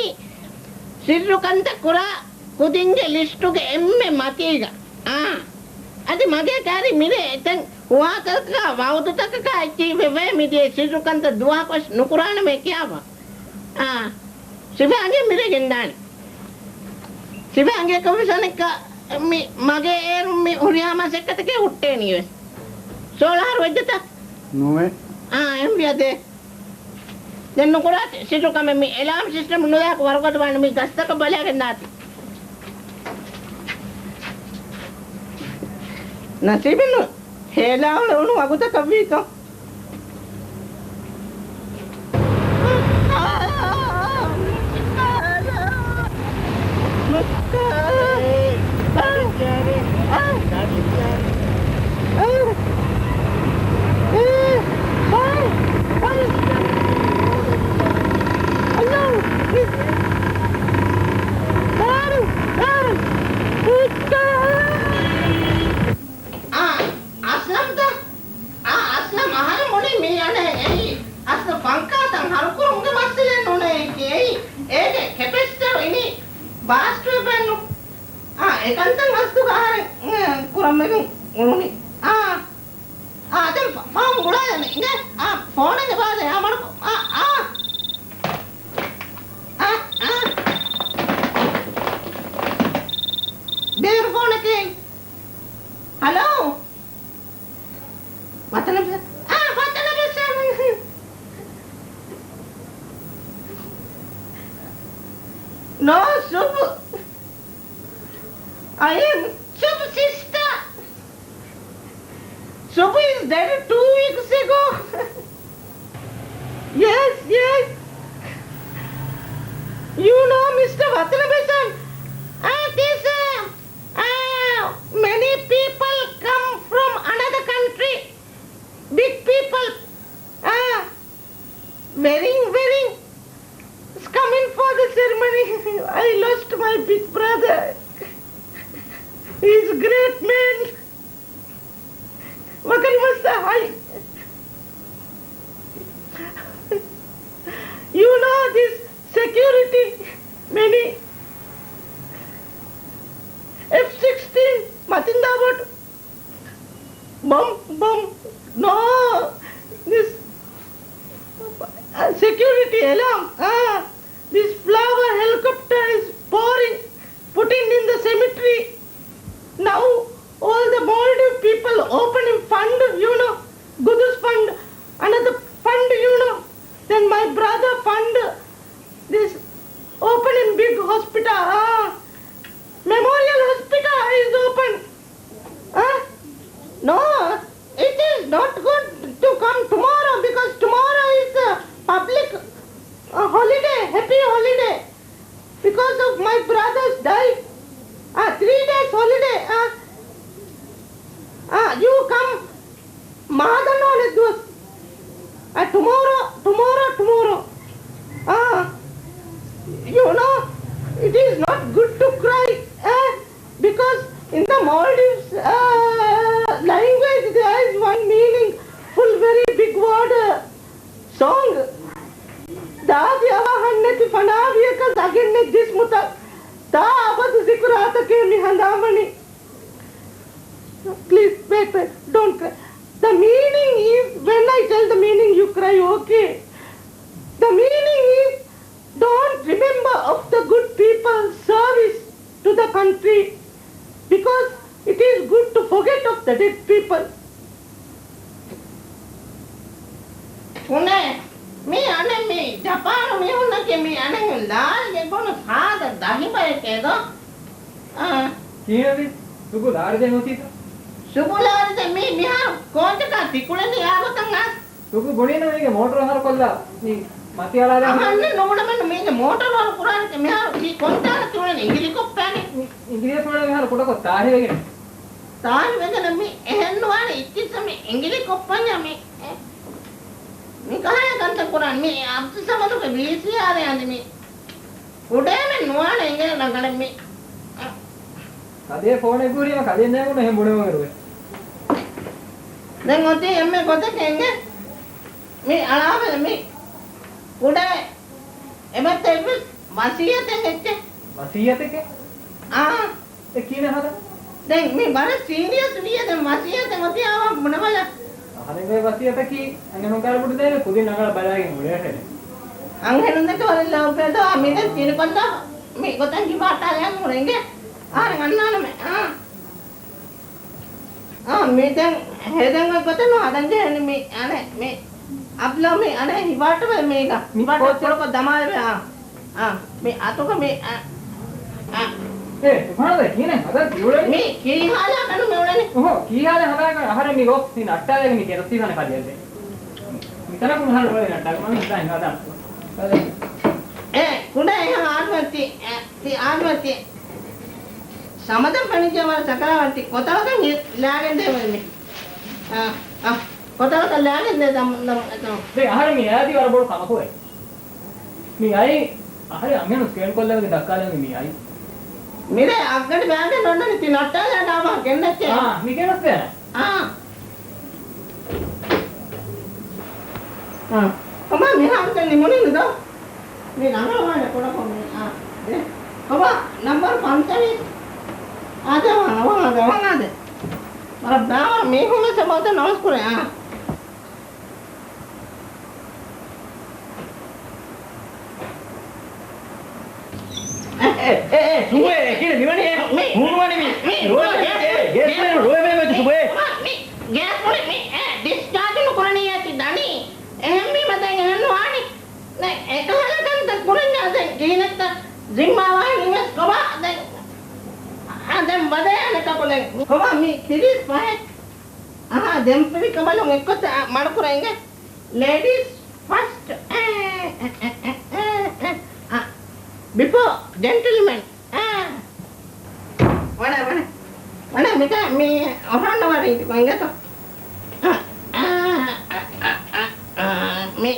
ސިއްރު ކަންތައް ކުރާ ކުދިންގެ ލިސްޓުގެ އެންމެ މަތީގަ. އާ. އަދި މަގޭ ކާރި މިރޭ އެތަން ހުވާތަކަކާ ވައުދުތަކަކާ އެއްޗިހި ވެވޭ މިދިޔަ ސިއްރު ކަންތައް ދުވަހަކުވެސް ނުކުރާނަމޭ ކިޔާފަ. އާ. ސިފަ އަނގޭ މިރޭ ގެންދާނެ. ސިފަ އަނގޭކަށް ވެސް އަނެއްކާ މި މަގޭ އޭރުން މި ހުރިހާ މަސައްކަތަކެއް ހުއްޓޭނީ ވެސް. ސޯޅަ އަހަރު ވެއްޖެތަ؟ ނުވޭ. އާ، އެހެންވިޔަދޭ. ދެން ނުކުރާތި ސިއްރު ކަމެއް މި އެލާމް ސިސްޓަމް ނުލާކު ވަރުގަދަ ވާނެ މި ގަސްތަކަށް ބަލާގެން ދާތި. ނަސީބެއްނު ހޭލާ އުޅެވުނު ވަގުތަކަށްވީތޯ. އާ، އަސްލަމްތަ؟ އާ، އަސްލަމް އަހަރެން ބުނީ މީ އަނެއް އެއީ އަސްލު ފަންކާތައް ހަރުކުރުމުގެ މައްސަލައެއް ނޫނޭ އެއީ. އޭގެ ކެޕެސިޓަރު އިނީ ބާސްޓް ވެބައެއްނު. އާ، އެކަންތައް އަސްލުގަ އަހަރެން، އެ، ކުރަންވެގެން އުޅުނީ. އާ، އާ، ދެން ފަ-، ފަހުން ގުޅާލަނީ. އިނގޭ، އާ، ފޯނެއް އެބާދޭ. އާ، މަޑުކޮށް. އާ، އާ. އާ، އާ. ބޭރު ފޯނެކޭ. ހަލޯ. ވަތަނަށް ފެ-، އާ، ވަތަނަށް ފެށާނަން. ނޯ، ސުބު. I am ސުބު sister. ސުބު is dead two weeks ago. Yes, yes. You know, Mister Watanabe-san, uh, this, uh, uh, many people come from another country. Big people. Uh, wearing, wearing, coming for the ceremony. I lost my big brother. He's a great man. ވަކިން މައްސަ ހައި. You know this security, many F sixteen މަތިންދާ ބޯޓު. ބޮމް، ބޮމް. No. This security alarm. އާ. This flower helicopter is pouring, putting in the cemetery. Now all the Maldive people opening fund, you know, Gudu's fund, another fund, you know. Then my brother fund, this opening big hospital, ah, Memorial Hospital is open. Ah, no, it is not good to come tomorrow because tomorrow is a public, uh, holiday, happy holiday because of my brother's die. Ah, three days holiday. Ah, ah, you come މާދަންނޯނެ ދުވަސް. Ah, tomorrow, tomorrow, tomorrow. Ah, you know, it is not good to cry. Ah, because in the Maldives, uh, language, there is one meaningful, very big word, uh, song. ދާދި އަވަހަށްނެތި ފަނާވިޔަކަސް އަގެއްނެތް ޖިސްމުތައް ތާ އަބަދު ޒިކުރާތަކޭ މި ހަނދާންވަނީ. Please, wait, wait, don't cry. The meaning is, when I tell the meaning, you cry, okay? The meaning is, don't remember of the good people service to the country, because it is good to forget of the dead people. ކުނޑޭ، މީ އަނެއް މީ ޖަޕާނު މީހުންނަކީ މީ އަނެއް ލާރިގެ ގޮނު ސާދަ ދަހި ބަޔެކޭ ދޯ؟ އާ. ކީއްވެ؟ ސުބު ލާރިދޭން އޮތީތަ؟ ސުބު ލާރިދޭ މީ މިހާރު ކޯޗަކާ ތިކުޅެނީ އާގޮތަށް އާސް. ސުބު ބުނީނު މީގެ މޯޓަރު ހަރުކޮށްލާ މީ މަތި އަޅާލާ. އަހަންނެއް ނުބުނަމެއްނު މީގެ މޯޓަރު ހަރު ކުރާނެކޭ މިހާރު ތީ ކޮންތާކަށް ތިއުޅެނީ އިނގިލި ކޮށްޕާނީ. މި އިނގިރޭސި ވަޅެއް މިހާރު ކުޑަކޮށް ތާހިވެގެން. ތާހިވެގެން މި އެހެން ނުވާނެ އިއްޗިއްސަށް މި އިނގިލި ކޮށްޕަންޏާ މި. މި ކަހަލަ ކަންތައް ކުރާން މި އަބްދުއްސަމަދުގެ ވީސީއާރެއް އަދި މި ކުޑައެމެން ނުވާނެ އިނގޭ ރަނގަޅެއް މި. ކަލޭ ފޯނެއް ކުރީމަ ކަލޭ ނޭނގުނު އެހެން ބުނެވުނު އިރުވެ. ދެން އޮތީ އެންމެ ގޮތެކޭ އިނގޭ. މި އަޅާބެލަ މި ކުޑަ އެބަތެއްވެސް ވަސިއްޔަތެއް އެއްޗެއް. ވަސިއްޔަތެކޭ؟ އާ. އެ ކީނެ ހަދަ؟ ދެން މި ވަރަށް ސީރިއަސް ވިއްޔަ ދެން ވަސިއްޔަތެއް އޮތީ އާވާ ބުނެބަލަ. އަހަރެންގެ ވަސިއްޔަތަކީ އަންހެނުން ކާރު ބުޑުދޭނެ ކުދިން ރަނގަޅަށް ބަލާގެން އުޅޭށޭ. އަންހެނުންދެކެ ވަރަށް ލޯބިވޭ ދޯ މި ދެން ތިނިކޮށްލާ މި ގޮތަށް ހިބާ އައްޓާލަން ހުރެނގެ އަހަރެން އަންނާނަމޭ. އާ. އާ، މި ދެން ހެދެން އޮތް ގޮތެއް ނު ހަދަން ޖެހެނީ މި އަނެއް މި އަބްލާ މި އަނެއް ހިބާޓުވެ މީގަ. މި ހިބާޓު ކޯޗެއް ކުޑަކޮށް ދަމާއެވެ. އާ. އާ، މި އަތުގަ މި އާ، އާ. އޭ، ސުބްހާނައްލާ، ކިހިނެއް ހަދާ ތިއުޅެނީ؟ މި ކީ ހާލާ ކަނު މި އުޅެނީ؟ އޮހޯ، ކީ ހާލާ ހަދާ ކަނު އަހަރެން މި ގޮސް ތި ނައްޓާލަގެ މި ކެރޮސީ ފަނެ ކަލިއެއްވެ. މިތަނަކު މިހާރު އުޅެނީ ނައްޓާގެ މަ މި ހިދާ ހިނގާދާން. އޭ، ކުޑަ އެހާ އާދުމަތި، އެ، ތި އާދުމަތި. ސަމަދަށް ފެނިއްޖެ ވަރަށް ސަކަރާވަންތި ކޮތަޅަކަށް ލާގެން ދޭ މި. އާ، އާ، ކޮތަޅަކަށް ލާގެން ދޭ ދަމް، ދަމް، ދަމް. ދެ އަހަރެން މި އަޔާދީ ވަރަށް ބޮޑު ކަމަކު ވެ. މި އައި، އަހަރެން އަންހެނުން ސްކޭން ކޮށްލަވެގެ ދައްކާލަން މި އައި. މިރޭ އަށްގަނޑި ބާގެ ނޮންނަނީ ތި ނައްޓާލާ ޑާބާ ގެންނައްޗޭ. އާ، މި ގެނަސް ދޭނެ. އާ. އާ. ކޮބާ މިހާރު ދެން ނިމުނީ ނުދޯ؟ މި ރަނގަޅުވާނެ ކުޑަކޮށް މި. އާ. ދެ. ކޮބާ ނަމްބަރު ފަންސަވީސް. އާދެ، ވަން، ވަން، ވަން، ވަން، އާދެ. ވަރަށް ބާވަރު މީހުން ވެސް އެބައޮތޭ ނަމަސް ކުރޭ. އާ. އެ، އެ، އެ، އެ، ސުބު، އެ، ކިހިނެއް މިވަނީ އެ؟ މި، ހޫނުވަނީ މި. މި، ރޮވެ، ގޭސް، އެ، ގޭސް، ގޭސް، ރޮވެ، މި، ސުބު، އެ. މި، ގޭސް ފުޅި މި، އެ، ޑިސްޗާޖު ނުކުރަނީ އޭތި ދަނީ. އެހެންވީމަ ދެން އެހެން ނުވާނީ. ދެން އެކަހަލަ ކަންތައް ކުރަންޏާ ދެން ކިހިނެއްތަ ޒިންމާވާނީ ވެސް ކޮބާ ދެން؟ އާ، ދެން ވަދޭ އަނެއްކަކު ދެން. ކޮބާ މި ތިރީސް ފަހެއް؟ އަހާ، ދެން ފިރި ކަބަލުން އެއްކޮށް މަޑުކުރަން އިނގޭ. ލޭޑީސް ފަސްޓް. އެ، އެ، އެ، އެ، އެ، އެ. އާ، ބިފޯ ޖެންޓިލްމެން. އާ. ވަނެ، ވަނެ. ވަނެ، މިތާ މި އޮހާން ވަރީ ކޮންގެތޯ؟ އާ، އާ، އާ، މި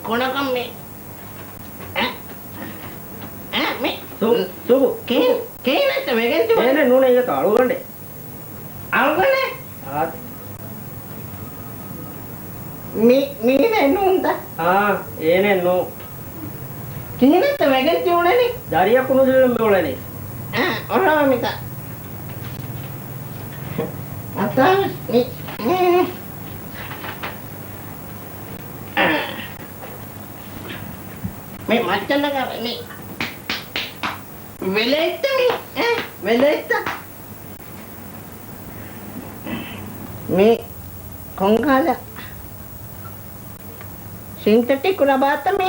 ކުޑަކޮށް މި. އާ، އާ، މި. ސު، ސުބު. ކިހިނެއްތަ ވެގެން ތިބުނީ؟ އޭނަ ނޫނޭ އިނގޭތޯ އަޅުގަނޑެއް. އަޅުގަނޑެއް؟ އާ. މި، މީނެއް ނޫންތަ؟ އާ، އޭނެއް ނޫން. ކިހިނެއްތަ ވެގެން ތިއުޅެނީ؟ ދަރިއަކު ނުދިޔުން މިއުޅެނީ. އާ، އޮށޯ މިތާ. އަތާވެސް މި، މި. އާ. މި މައްޗަށް ނަގާ މި ވެލެއްތަ މި؟ އެ، ވެލެއްތަ؟ މި ކޮންކަހަލަ ސިންތެޓިކް ރަބާތަ މި؟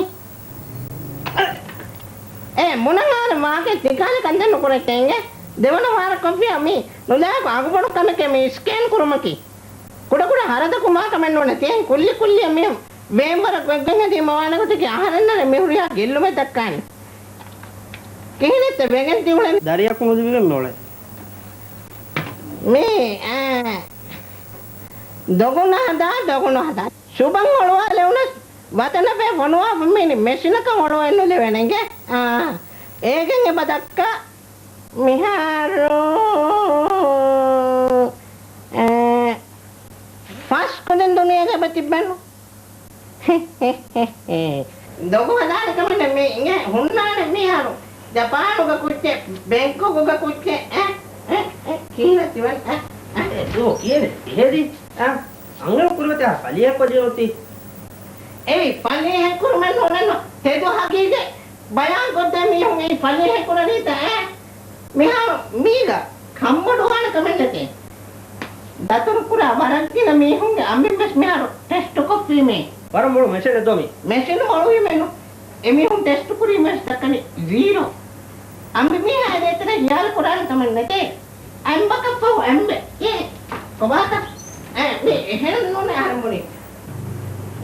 އެ، މުނަށް އަހަރެން ވާހަކަ ތިކަހަލަ ކަންތައް ނުކުރެއްޓޭ އިނގޭ. ދެވަނަ ވާރަށް ކޮށްފިއްޔާ މި ނުލާކު އަގުބޮޑު ކަމެކޭ މި ސްކޭން ކުރުމަކީ. ކުޑަކުޑަ ހަރަދަކު މާކަމެއް ނޫނޭ. ތިހެން ކުއްލި ކުއްލިއަށް މި ވޭންވަރަށް ގޮތްގޮތް ހެދީމަ ވާނެ ގޮތަކީ އަހަރެންނަށް މި ހުރިހާ ގެއްލުމެއް ދައްކާނީ. ކިހިނެއްތަ ވެގެން ތިއުޅެނީ؟ ދަރިއަކު ނުލިބިގެން ނޫޅޭ. މީ، އާ، ދޮގުން ހަދާ، ދޮގުން ހަދާ. ސުބަން އޮޅުވާލެވުނަސް، ވަތަނަށް ފޮނުވާ މި މެޝިނަކަށް އޮޅުވައެއް ނުލެވޭނެ އިނގޭ. އާ، އޭގެން އެބަ ދައްކާ. މިހާރު، އެ، ފަސް ކުދިން ދުނިޔޭގަ އެބަ ތިއްބެނު. ދޮގު ހަދާނެ ކަމެއް ނެތް މި އިނގޭ ހުންނާނެ މިހާރު. ޖަޕާނުގަ ކުއްޖެއް، ބެންކޮކުގަ ކުއްޖެއް، އެ، އެ، އެ، ކީއްވެ ތިވަން، އެ، އެ. އެ، ދުވަހު ކިޔޭނެ އެހެރީ. އަ، އަނގަ ކުރިމަތި ފަލިހެއްކޮށް ދިޔުންތީ. އެއީ ފަލިހެއްކުރުމެއް ނޫނެއްނު. ތެދު ހަގީގަތް ބަޔާންކޮށްދޭ މީހުން އެއީ ފަލިހެއްކުރަނީތަ، އެ؟ މިހާރު މީގަ ކަންބޮޑުވާނެ ކަމެއް ނެތޭ. ދަތުރުކުރާ ވަރަށް ގިނަ މީހުންގެ އަނބިން ވެސް މިހާރު ޓެސްޓުކޮށްފީމޭ. ވަރަށް މޮޅު މެޝިނެއް ދޯ މީ. މެޝިން މޮޅުވީމެއްނު. އެމީހުން ޓެސްޓު ކުރީމަ ވެސް ދައްކަނީ ޒީރޯ. އަނބި މީހާ އެދޭތެރޭ ހިޔާލު ކުރާނެ ކަމެއް ނެތޭ. އަނބަކަށްފަހު އަނބެއް. އޭ، ކޮބާތަ؟ އޭ، މީ އެހެން ނޫނޭ އަހަރެން ބުނީ.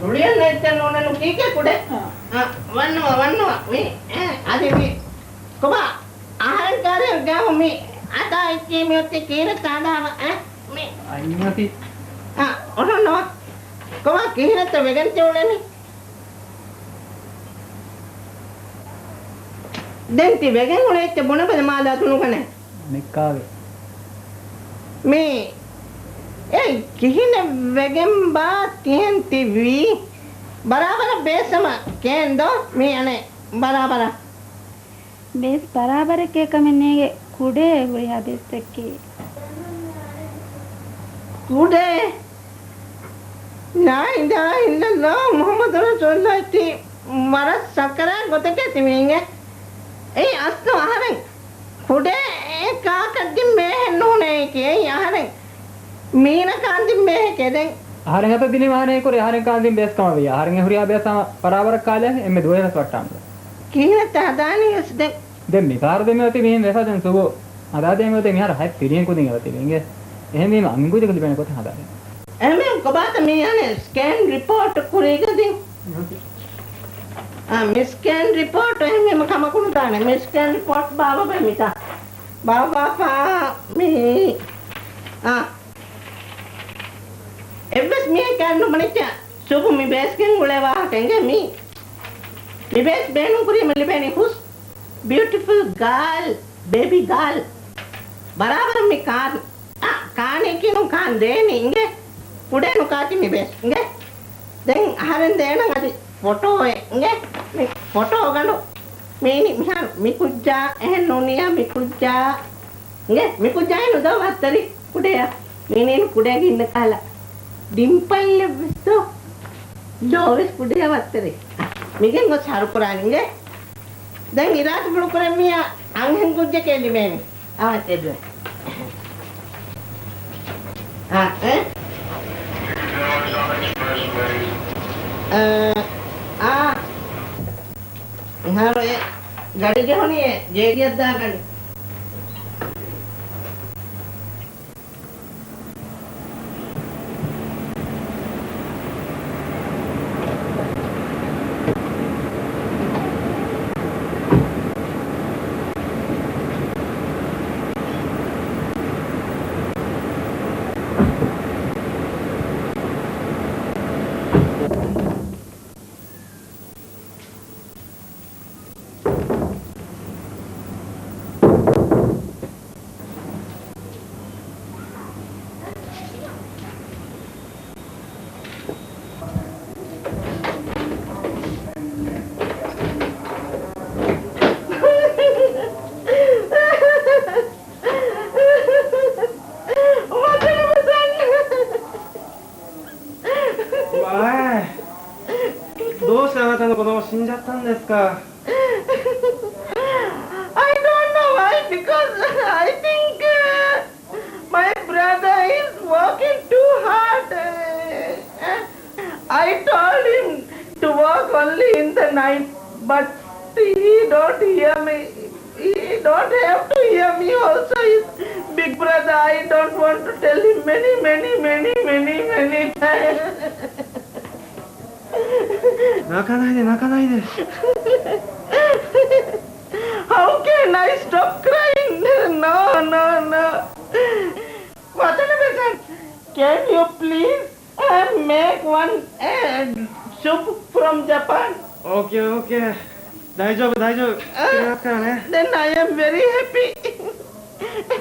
ރުޅިއަން އެއްޗެއް ނޫނެއްނު ކީކޭ ކުޑެ؟ އާ. އާ، ވަންނަވާ، ވަންނަވާ. މީ، އޭ، އަދި މީ. ކޮބާ؟ އަހަރެން ކާރިއަށް ގާމު މި އަތާ އެއްޗި މި އޮތީ ކީރަ ތާދާވަ، އެ؟ މި. އައްޔަތި. އަ، އޮންނަވަ. ކޮބާ ކިހިނެއްތަ ވެގެން ތިއުޅެނީ؟ ދެން ތި ވެގެން އުޅޭ އެއްޗެއް ބުނެބަލަ މާލާ ތުނުގަނެ. ނިއްކާގެ. މި. އެ ކިހިނެއް ވެގެން ބާ ތިހެން ތި ވީ؟ ބަރާބަރަށް ބޭސް ހަމަ ކޭން ދޯ މި އަނެއް ބަރާބަރަށް. ބޭސް ބަރާބަރެއް ކޭ ކަމެއް ނޭގެ ކުޑޭ ހުރިހާ ބޭސްތަކެއް. ކުޑޭ؟ ލާ އިލާހަ އިއްލައްލާހު މުޙައްމަދު ރަސޫލުއްލާހި ތީ ވަރަށް ސަކަރާތް ގޮތެކޭ ތި މި އިނގޭ. އެއީ އަސްލު އަހަރެން ކުޑޭ ކާކަށް ދިން ބޭހެއް ނޫނޭ އެއީ އަހަރެން މީނަކާ ދިން ބޭހެކޭ ދެން. އަހަރެން އަތަށް ދިނީމަ އަހަރެން ކުރި އަހަރެން ކާ ދިން ބޭސް ކަމަށް ވިއްޔާ. އަހަރެން ހުރިހާ ބޭސް ހަމަ ބަރާބަރަށް ކާލާ އެންމެ ދުވަހެއް ވެސް ވައްޓާނުލާ. ކިހިނެއްތަ ހަދާނީ ވެސް ދެން؟ ދެން މި ފަހަރު ދެން މި އޮތީ މިހެން ވެފަ ދެން ސުބު ހަދާދޭ މި އޮތީ މިހާރު ހަތް ފިރިހެން ކުދިން އެބަތިބި އިނގޭ. އެހެންވީމަ އަންހެންކުއްޖަކު ލިބޭނެ ގޮތެއް ހަދާދޭ. އެހެން ކޮބާތަ މި އަނެއް ސްކޭން ރިޕޯޓް ކުރީގަ ދިން؟ އާ، މި ސްކޭން ރިޕޯޓް އެހެންވީމަ ކަމަކު ނުދާނެ. މި ސްކޭން ރިޕޯޓް ބާއްވަބަ މިތާ. ބާއްވާފާ މި، އާ. އެއްވެސް މީހެއް ކާން ނުބުނެއްޗާ. ސުބު މި ބޭސްގެން އުޅޭ ވާހަކަ އިނގޭ މީ. މި ބޭސް ބޭނުން ކުރީމަ ލިބޭނީ ހުސް ބިއުޓިފުލް ގާލް، ބޭބީ ގާލް. ބަރާބަރަށް މި ކާން، އާ، ކާނީ ކީނު ކާން ދޭނީ އިނގޭ. ކުޑޭ ނުކާތި މި ބޭސް އިނގޭ. ދެން އަހަރެން ދޭނަން އަދި ފޮޓޯއެއް އިނގޭ. މި ފޮޓޯ ގަނޑު މީނި މިހާރު މި ކުއްޖާ އެހެން ނޫނިއްޔާ މި ކުއްޖާ. އިނގޭ، މި ކުއްޖާއިން ނުދޯ ވައްތަރި ކުޑަޔަށް. މީނީން ކުޑަޔަށް އިންނަ ކަހަލަ ޑިމްޕަލްއެއް ވެސް ދޯ. ލޯ ވެސް ކުޑަޔަށް ވައްތަރި. މިގެން ގޮސް ހަރުކުރާނީ އިނގޭ. ދެން އިރާދަފުޅު ކުރެއްވިއްޔާ އަންހެން ކުއްޖެކޭ ލިބޭނީ. އާ، ތެދުވެ. އާ، އެ؟ އާ، އާ. މިހާރު އެ ގަޑި ޖެހުނީ އެ ޖޭގެއަށް ދާ ގަޑި. ވާ. どうしてあなたの子供死んじゃったんですか？ Because I think uh, my brother is working too hard. Uh, I told him to work only in the night, but he don't hear me. He don't have to hear me also. His big brother, I don't want to tell him many, many, many, many, many times. 泣かないで、泣かないで。 How can I stop crying? No, no, no. Watanabe-san, can you please uh, make one uh, soup from Japan? オーケー、オーケー。大丈夫、大丈夫。 Uh, 作りますからね。 Then I am very happy.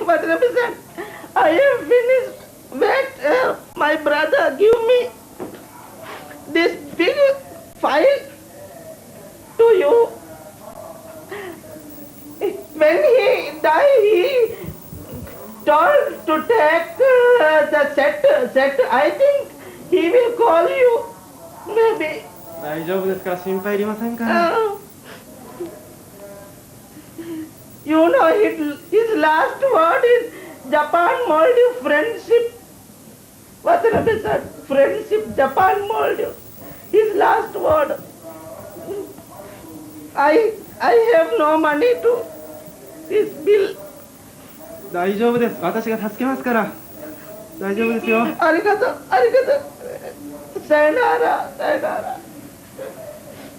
Watanabe-san, I have finished. Wait, uh, my brother give me this big file to you. When he die, he told to take uh, the set, set. I think he will call you, maybe. 大丈夫ですから、心配いりませんから。 Uh, you know, his, his last word is Japan Maldives friendship. Watanabe-san, friendship, Japan Maldives. His last word. I, I have no money to this bill. 大丈夫です。私が助けますから。大丈夫ですよ。 Arigato, arigato. Sayonara, sayonara.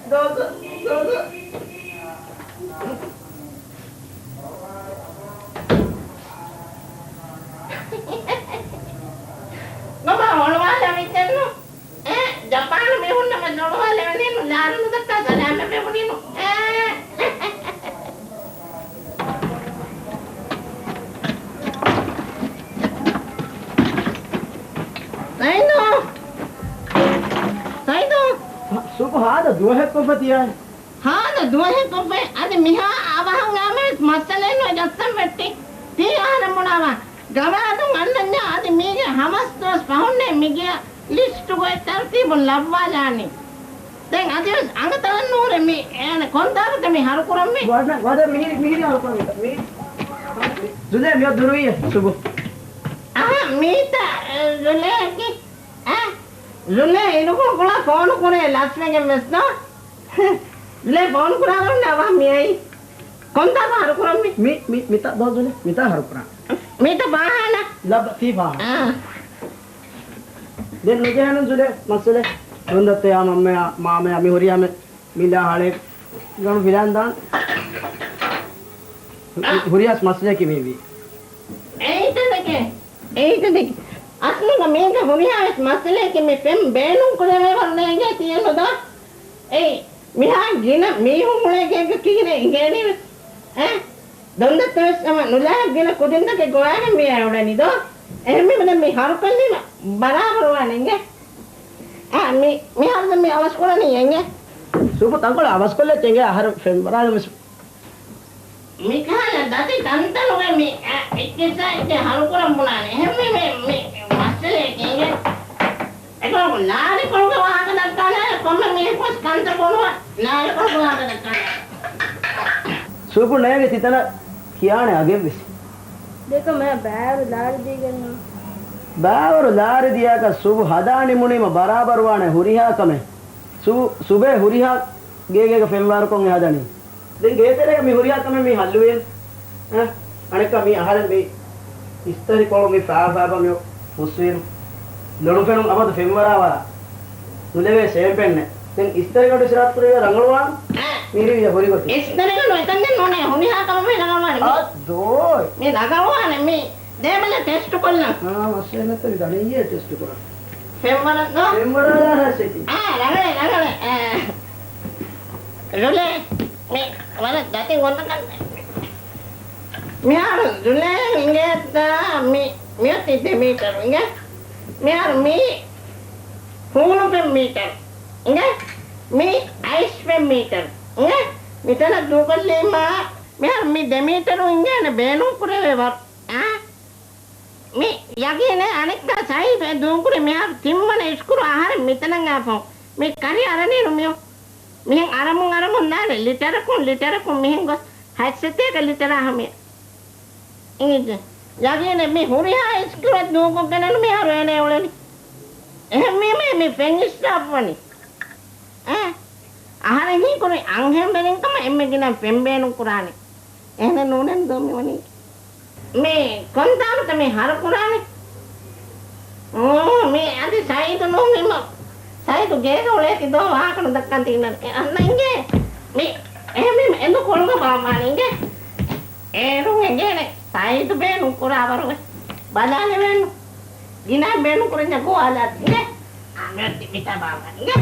どうぞ、どうぞ。 ނަމަ އޮޅުވާލެވިއްޖެއްނު. އެ، ޖަޕާނު މީހުންނަށް ވެސް އޮޅުވާލެވެނީނު، ލާރުނު ދައްކާ ސަލާމަތް ވެވުނީނު. އެ. ސައިދޯ! ސައިދޯ! ސުބު ހާދަ ދުވަހެއް ކޮށްފަ ތިޔާ؟ ހާދަ ދުވަހެއް ކޮށްފައި އަދި މިހާ އަވަހަށް އައިމަވެސް މައްސަލައެއްނު ޖައްސަން ވެއްޓި. ތީ އަހަރެން ބުނާވާ. ގަވާދުން އަންނަންޏާ އަދި މީގެ ހަވަސް ދުވަސް ފަހުންނޭ މިގެއަށް ލިސްޓުގައި ތަރުތީބުން ލައްވާލާނީ. ދެން އަދިވެސް އަނގަތަން ނޫރޭ މި އޭނަ ކޮންތާކުތަ މި ހަރުކުރަންވީ؟ ވަދެ، ވަދެ މިހިރި، މިހިރި ހަރުކުރަންވީތަ؟ މި ޒުލޭ މިއޮ ދުރުވިއްޔެ ސުބު. އަހަ، މީތަ، އެ، ޒުލޭއަކީ؟ އެ، ޒުލޭ އިރުކޮޅު ކުޅާ ފޯނު ކުރޭ ލަސްވެގެން ވެސް ދޯ؟ ޒުލޭ ފޯނު ކުރާ ވަރުން އަވަހަށް މިއައީ. ކޮންތާކު ހަރުކުރަންވީ؟ މި، މި، މިތާ ދޯ ޒުލޭ، މިތާ ހަރުކުރާ. މީތަ ފާހާނާ؟ ލައްބަ ތީ ފާހާނާ. އާ. ދެން ނުޖެހޭނުން ޒުލޭ، މައްސަލަ. ރުނދައްތަޔާ މަންމަޔާ، މާމަޔާ މި ހުރިހާ މެ، މިލާ ހަޅޭ، ގަނޑު ފިލާން ދާން. ހުރިހާ މައްސަލައަކީ މި ވީ. އެއީތަ ދެކެ، އެއީތަ ދެކެ. އަސްލުގަ މީގަ ހުރިހާ ވެސް މައްސަލައަކީ މި ފެން ބޭނުން ކުރެވޭ ވަރު ނޭނގޭ ތިޔަނުދޯ؟ އެއީ، މިހާ ގިނަ މީހުން އުޅޭ ގެއެއްގަ ކިހިނެއް އިނގޭނީ ވެސް؟ އެ؟ ދޮންދައްތަ ވެސް ހަމަ ނުލާ ގިނަ ކުދިންތަކެއް ގޮވާގެން ވިޔާ އުޅެނީ ދޯ؟ އެހެންވީމަ ދެން މި ހަރުކޮށްލީމަ ބަރާބަރުވާނެ އިނގޭ؟ އާ، މި، މިހާރު ދެން މި އަވަސްކުރަނީ އެނގޭ؟ ސުބު ތަންކޮޅެއް އަވަސްކޮށްލައްޗޭ އެނގޭ އަހަރެން ފެން ބަރާލަން ވެސް. މިކަހަލަ ދަތި ތަންތަނުގައި މި، އެއްޗިއްސާ އެއްޗެއް ހަރުކުރަން ބުނާނެ. އެހެންވީމަ މި މައްސަލައެއް އެނގޭ. އެކަމަކު ލާރިކޮޅުގެ ވާހަކަ ދައްކާލާ ކޮންމެ މީހަކުވެސް ކަންތައް ބުނުމަށް ލާރިކޮޅުގެ ވާހަކަ ދައްކާލާ. ސުބު ނޭނގެ ތިތަނަށް ކިޔާނެ އަގެއްވެސް. ދެކަމެއް ބައިވަރު ލާރި ދީގެންނު. ބައިވަރު ލާރި ދިޔަކަށް ސުބު ހަދާ ނިމުނީމަ ބަރާބަރުވާނެ ހުރިހާ ކަމެއް. ސުބު، ސުބޭ ހުރިހާ ގޭގޭގަ ފެންވާރުކޮށް އެ ހަދަނީ. ދެން ގޭތެރޭގަ މި ހުރިހާ ކަމެއް މި ހައްލުވީ. އަ، އަނެއްކާ މި އަހަރެން މި އިސްތަށިކޮޅު މި ފާފާބަ މި ފުސްވީނު. ލޮނުފެނުން އަބަދު ފެންވަރާވާ. ނުލެވޭ ސޭމްޕެންނެއް. ދެން އިސްތަށިގަނޑު ސިރާތުކުރެވޭ ރަނގަޅުވާން. އަ. މިރިވިޔަ ހުރިގޮތި. އިސްތަށިގަނޑު އެކަންޏެއް ނޫނޭ. ހުރިހާ ކަމެއް މި ރަނގަޅުވާނެ. މި، އަ، ދޯ. މި ރަނގަޅުވާނެ. މި ދޭބަލަ ޓެސްޓު ކޮށްލަން. އާ، މައްސަލަ ނެތަ މި ދަނީ އޭ ޓެސްޓު ކުރަން. ފެންވަރަށް ދޯ؟ ފެންވަރާލާ ހާސެކި. އާ، ރަނގަޅޭ، ރަނގަޅޭ. އާ. ރުލޭ، މި ވަރަށް ދަތި ގޮތަކަށް. މިހާރު ރުލޭ އިނގޭތާ މި، މިއޮތީ ދެ މީޓަރު އިނގޭ. މިހާރު މީ ހޫނު ފެން މީޓަރު އިނގޭ. މީ އައިސް ފެން މީޓަރު އިނގޭ. މިތަނަށް ދޫކޮށްލީމާ، މިހާރު މި ދެ މީޓަރު އިނގޭނެ ބޭނުން ކުރެވޭ ވަރު. އާ. މި ޔަގީނޭ އަނެއްކާ ސައީދު އެ ދޫކުރި މިހާރު ތިންވަނަ އިސްކުރު އަހަރެން މިތަނަށް އާފަހު. މި ކަރި އަރަނީނު މިއޮ. މިހެން އަރަމުން އަރަމުން ދާނެ ލިޓަރަކުން ލިޓަރަކުން މިހެން ގޮސް ހަތްސަތޭކަ ލިޓަރާ ހަމަޔަށް. އިނގިއްޖެ. ޔަގީނެއް މި ހުރިހާ އިސްކުރެއް ދޫކޮށްގެނެއްނު މިހާރު އޭނަ އުޅެނީ. އެހެންވީމަ މި ފެން އިސްރާފުވަނީ. އެ؟ އަހަރެން ހީކުރީ އަންހެންވެރިން ކަމަށް އެންމެ ގިނަ ފެން ބޭނުން ކުރާނެ. އެހެނެއް ނޫނެއް ދޯ މިވަނީ. މި ކޮންތާކުތަ މި ހަރު ކުރާނެ؟ އޯ، މި އަދި ސައީދު ނޫން މި މަ-، ސައީދު ގޭގަ އުޅޭތީ ދޯ ވާހަކަ ނުދައްކަން ތިންނަން. އެ އަންނަ އިނގޭ. މި އެހެންވީމަ އެނދު ކޮޅުގަ ބާއްވާނެ އިނގޭ. އޭރުން އެނގޭނެ ސައީދު ބޭނުން ކުރާ ވަރުގެ. ބަލާލެވޭނު. ގިނަ ބޭނުން ކުރަންޏާ ގޯ އާލާ އިނގޭ. އާ، މި މިތާ ބާއްވާނެ އިނގޭ.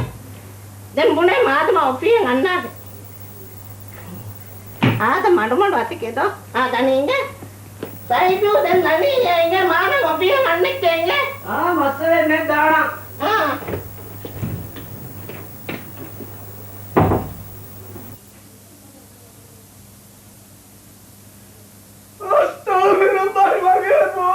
ދެން ބުނޭ މާދަމާ އޮފީހަށް އަންނާދެ. އާދަ މަޑުމަޑު އަތިކެދޯ. އާ، ދަނީ އިނގޭ. ސައިދޫ ދެން ދަނީ އިނގޭ މާދަމާ އޮފީހަށް އަންނައްޗޭ އިނގޭ. އާ، މައްސަލައެއް ނެތް ދާނަން. އާ. އަސްތަޣްފިރުﷲ މަގޭ މާ.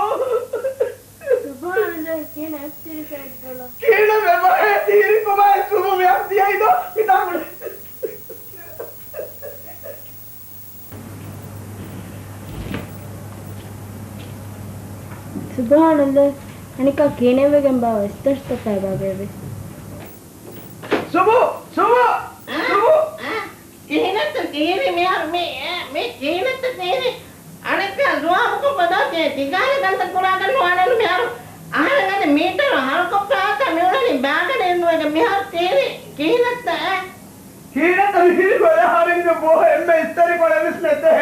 ސުބްޙާނަﷲ ކިހިނެއް ތިރި ސައިދު ބަލަ. ކިހިނެއް ވެބަހޭ ތީރި ކޮބާ ސުބު މި އަދި އައިދޯ މިތާ ބުނެ. ސުބްޙާނަﷲ އަނިކާ ކިހިނެއް ވެގެން ބާ އެސްތަށްތަ ފައިބާ ބޭބެ. ސުބު! ސުބު! އާ، ސުބު! އާ، ކިހިނެއްތަ ތީރި މިހާރު މި، އެ، މި ކިހިނެއްތަ ތީރި؟ އަނެއްކާ ޖުވާބުކޮށްފަ ދޯ ތި ތިގާލަ ކަންތައް ކުރާކަށް ނުވާނެނު މިހާރު. އަހަރެން އަދި މީޓަރު ހަރުކޮށްފަ އާތާ މިއުޅެނީ ބާގަނޑެއް ނުވެގެން މިހާރު ތީރި ކިހިނެއްތަ އެ؟ ކިހިނެއްތަ މީރި ބަލަ އަހަރެންގެ ބޯ އެންމެ އިސްތަރިކޮޅެއްވެސް ނެތޭ.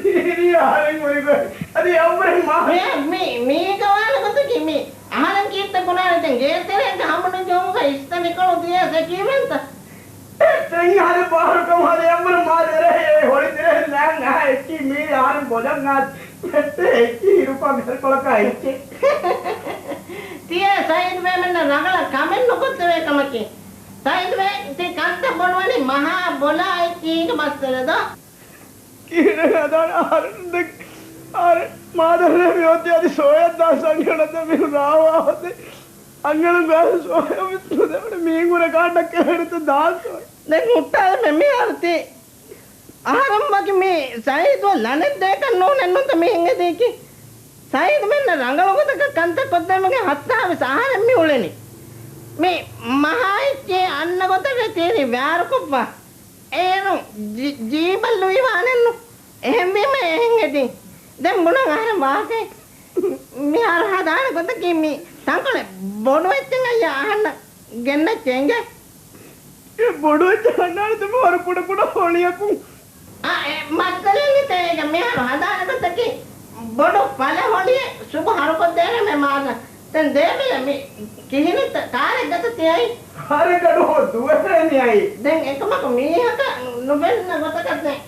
މީރީ އަހަރެން ހުރިގޮތް. އަދި އަނބުރެން މާ. މި، މި، މީގަ ވާނެ ގޮތަކީ މި. އަހަރެން ކީއްތަ ކުރާނެ ދެން ގޭތެރޭގަ ހަމަނުޖެހުމުގަ އިސްތަނިކޮޅު ދިޔަސް އެކީވެންތަ؟ ދެން ހަދެ ބާރުކަމު ހަދެ އަނބުރެން މާ ދެރަހޭ ހޮޅި ދެރަހެއް ނާން އަހާ އެއްޗި މީރީ އަހަރެން ބޮލަން އާ މެއްޓޭ އެއްޗި ހިރުކޮޅަކާ އެއްޗެއް. ތިޔަ ސައީދު ބޭމެންނަށް ރަނގަޅަށް ކަމެއް ނުކޮށްދެވޭ ކަމަކީ. ސައީދުބޭ، ތި ކަންތައް ބޮޑުވަނީ މަހާ ބޮލާ އެއްޗީގެ މައްސަލަ ދޯ؟ ކިހިނެއް ހަދާނެ އަހަރެން ދެން. އަހަރެން މާދަރުވެ މި އޮތީ އަދި ސޯޔަށް ދާ ސަނގަނަތަ މި ރާވާ ހޮދެ. އަންގަނޑު ގާ ސޯޔަ ވިސްނު ދެވަނެ މީން ހުރެ ކާންޑަ ކެހެނެތަ ދާ ސޯޔަ. ދެން ހުއްޓާލެމެ މިހާރު ތި. އަހަރެން ވަކި މި ސައީދު ލަނެއް ދޭކަށް ނޫނެއްނުތަ މިހެން އެދީކީ؟ ސައީދު މެންނަށް ރަނގަޅު ގޮތަކަށް ކަންތައް ކޮށްދޭމެގެ ހައްތާވެސް އަހަރެން މި އުޅެނީ. މި މަހާއެއްޗެއް އަންނަ ގޮތަށް ތީރި ވާރުކޮށްފަ. އޭރު ޖީ-، ޖީބަށް ލުއިވާނެއްނު. އެހެންވީމަ އެހެން އެދީ. ދެން ބުނަން އަހަރެން ވާހަކައެއް. މިހާރު ހަދާނެ ގޮތަކީ މި ތަންކޮޅެއް ބޮޑު އެއްޗެއް އައްޔާ އަހަންނަށް ގެންނައްޗޭ އިނގޭ. އެ ބޮޑު އެއްޗެއް ހަންނާނެ ތިބަ ވަރަށް ކުޑަ ކުޑަ ހޮޅިއަކުން. އާ، އެ މައްސަލައެއް ނެތޭ އޭގަ މިހާރު ހަދާނެ ގޮތަކީ ބޮޑު ފަލަ ހޮޅިއެއް ސުބު ހަރުކޮށްދޭނަމޭ މާދަ. ދެން ދޭބެލަ މި ކިހިނެއްތަ ކާރެއްގަތަ ތިއައީ؟ ކާރެއްގަ ނޫން ދުވަހެއް މިއައީ. ދެން އެކަމަކު މީހަކަށް ނުފެންނަ ގޮތަކަށް ދެން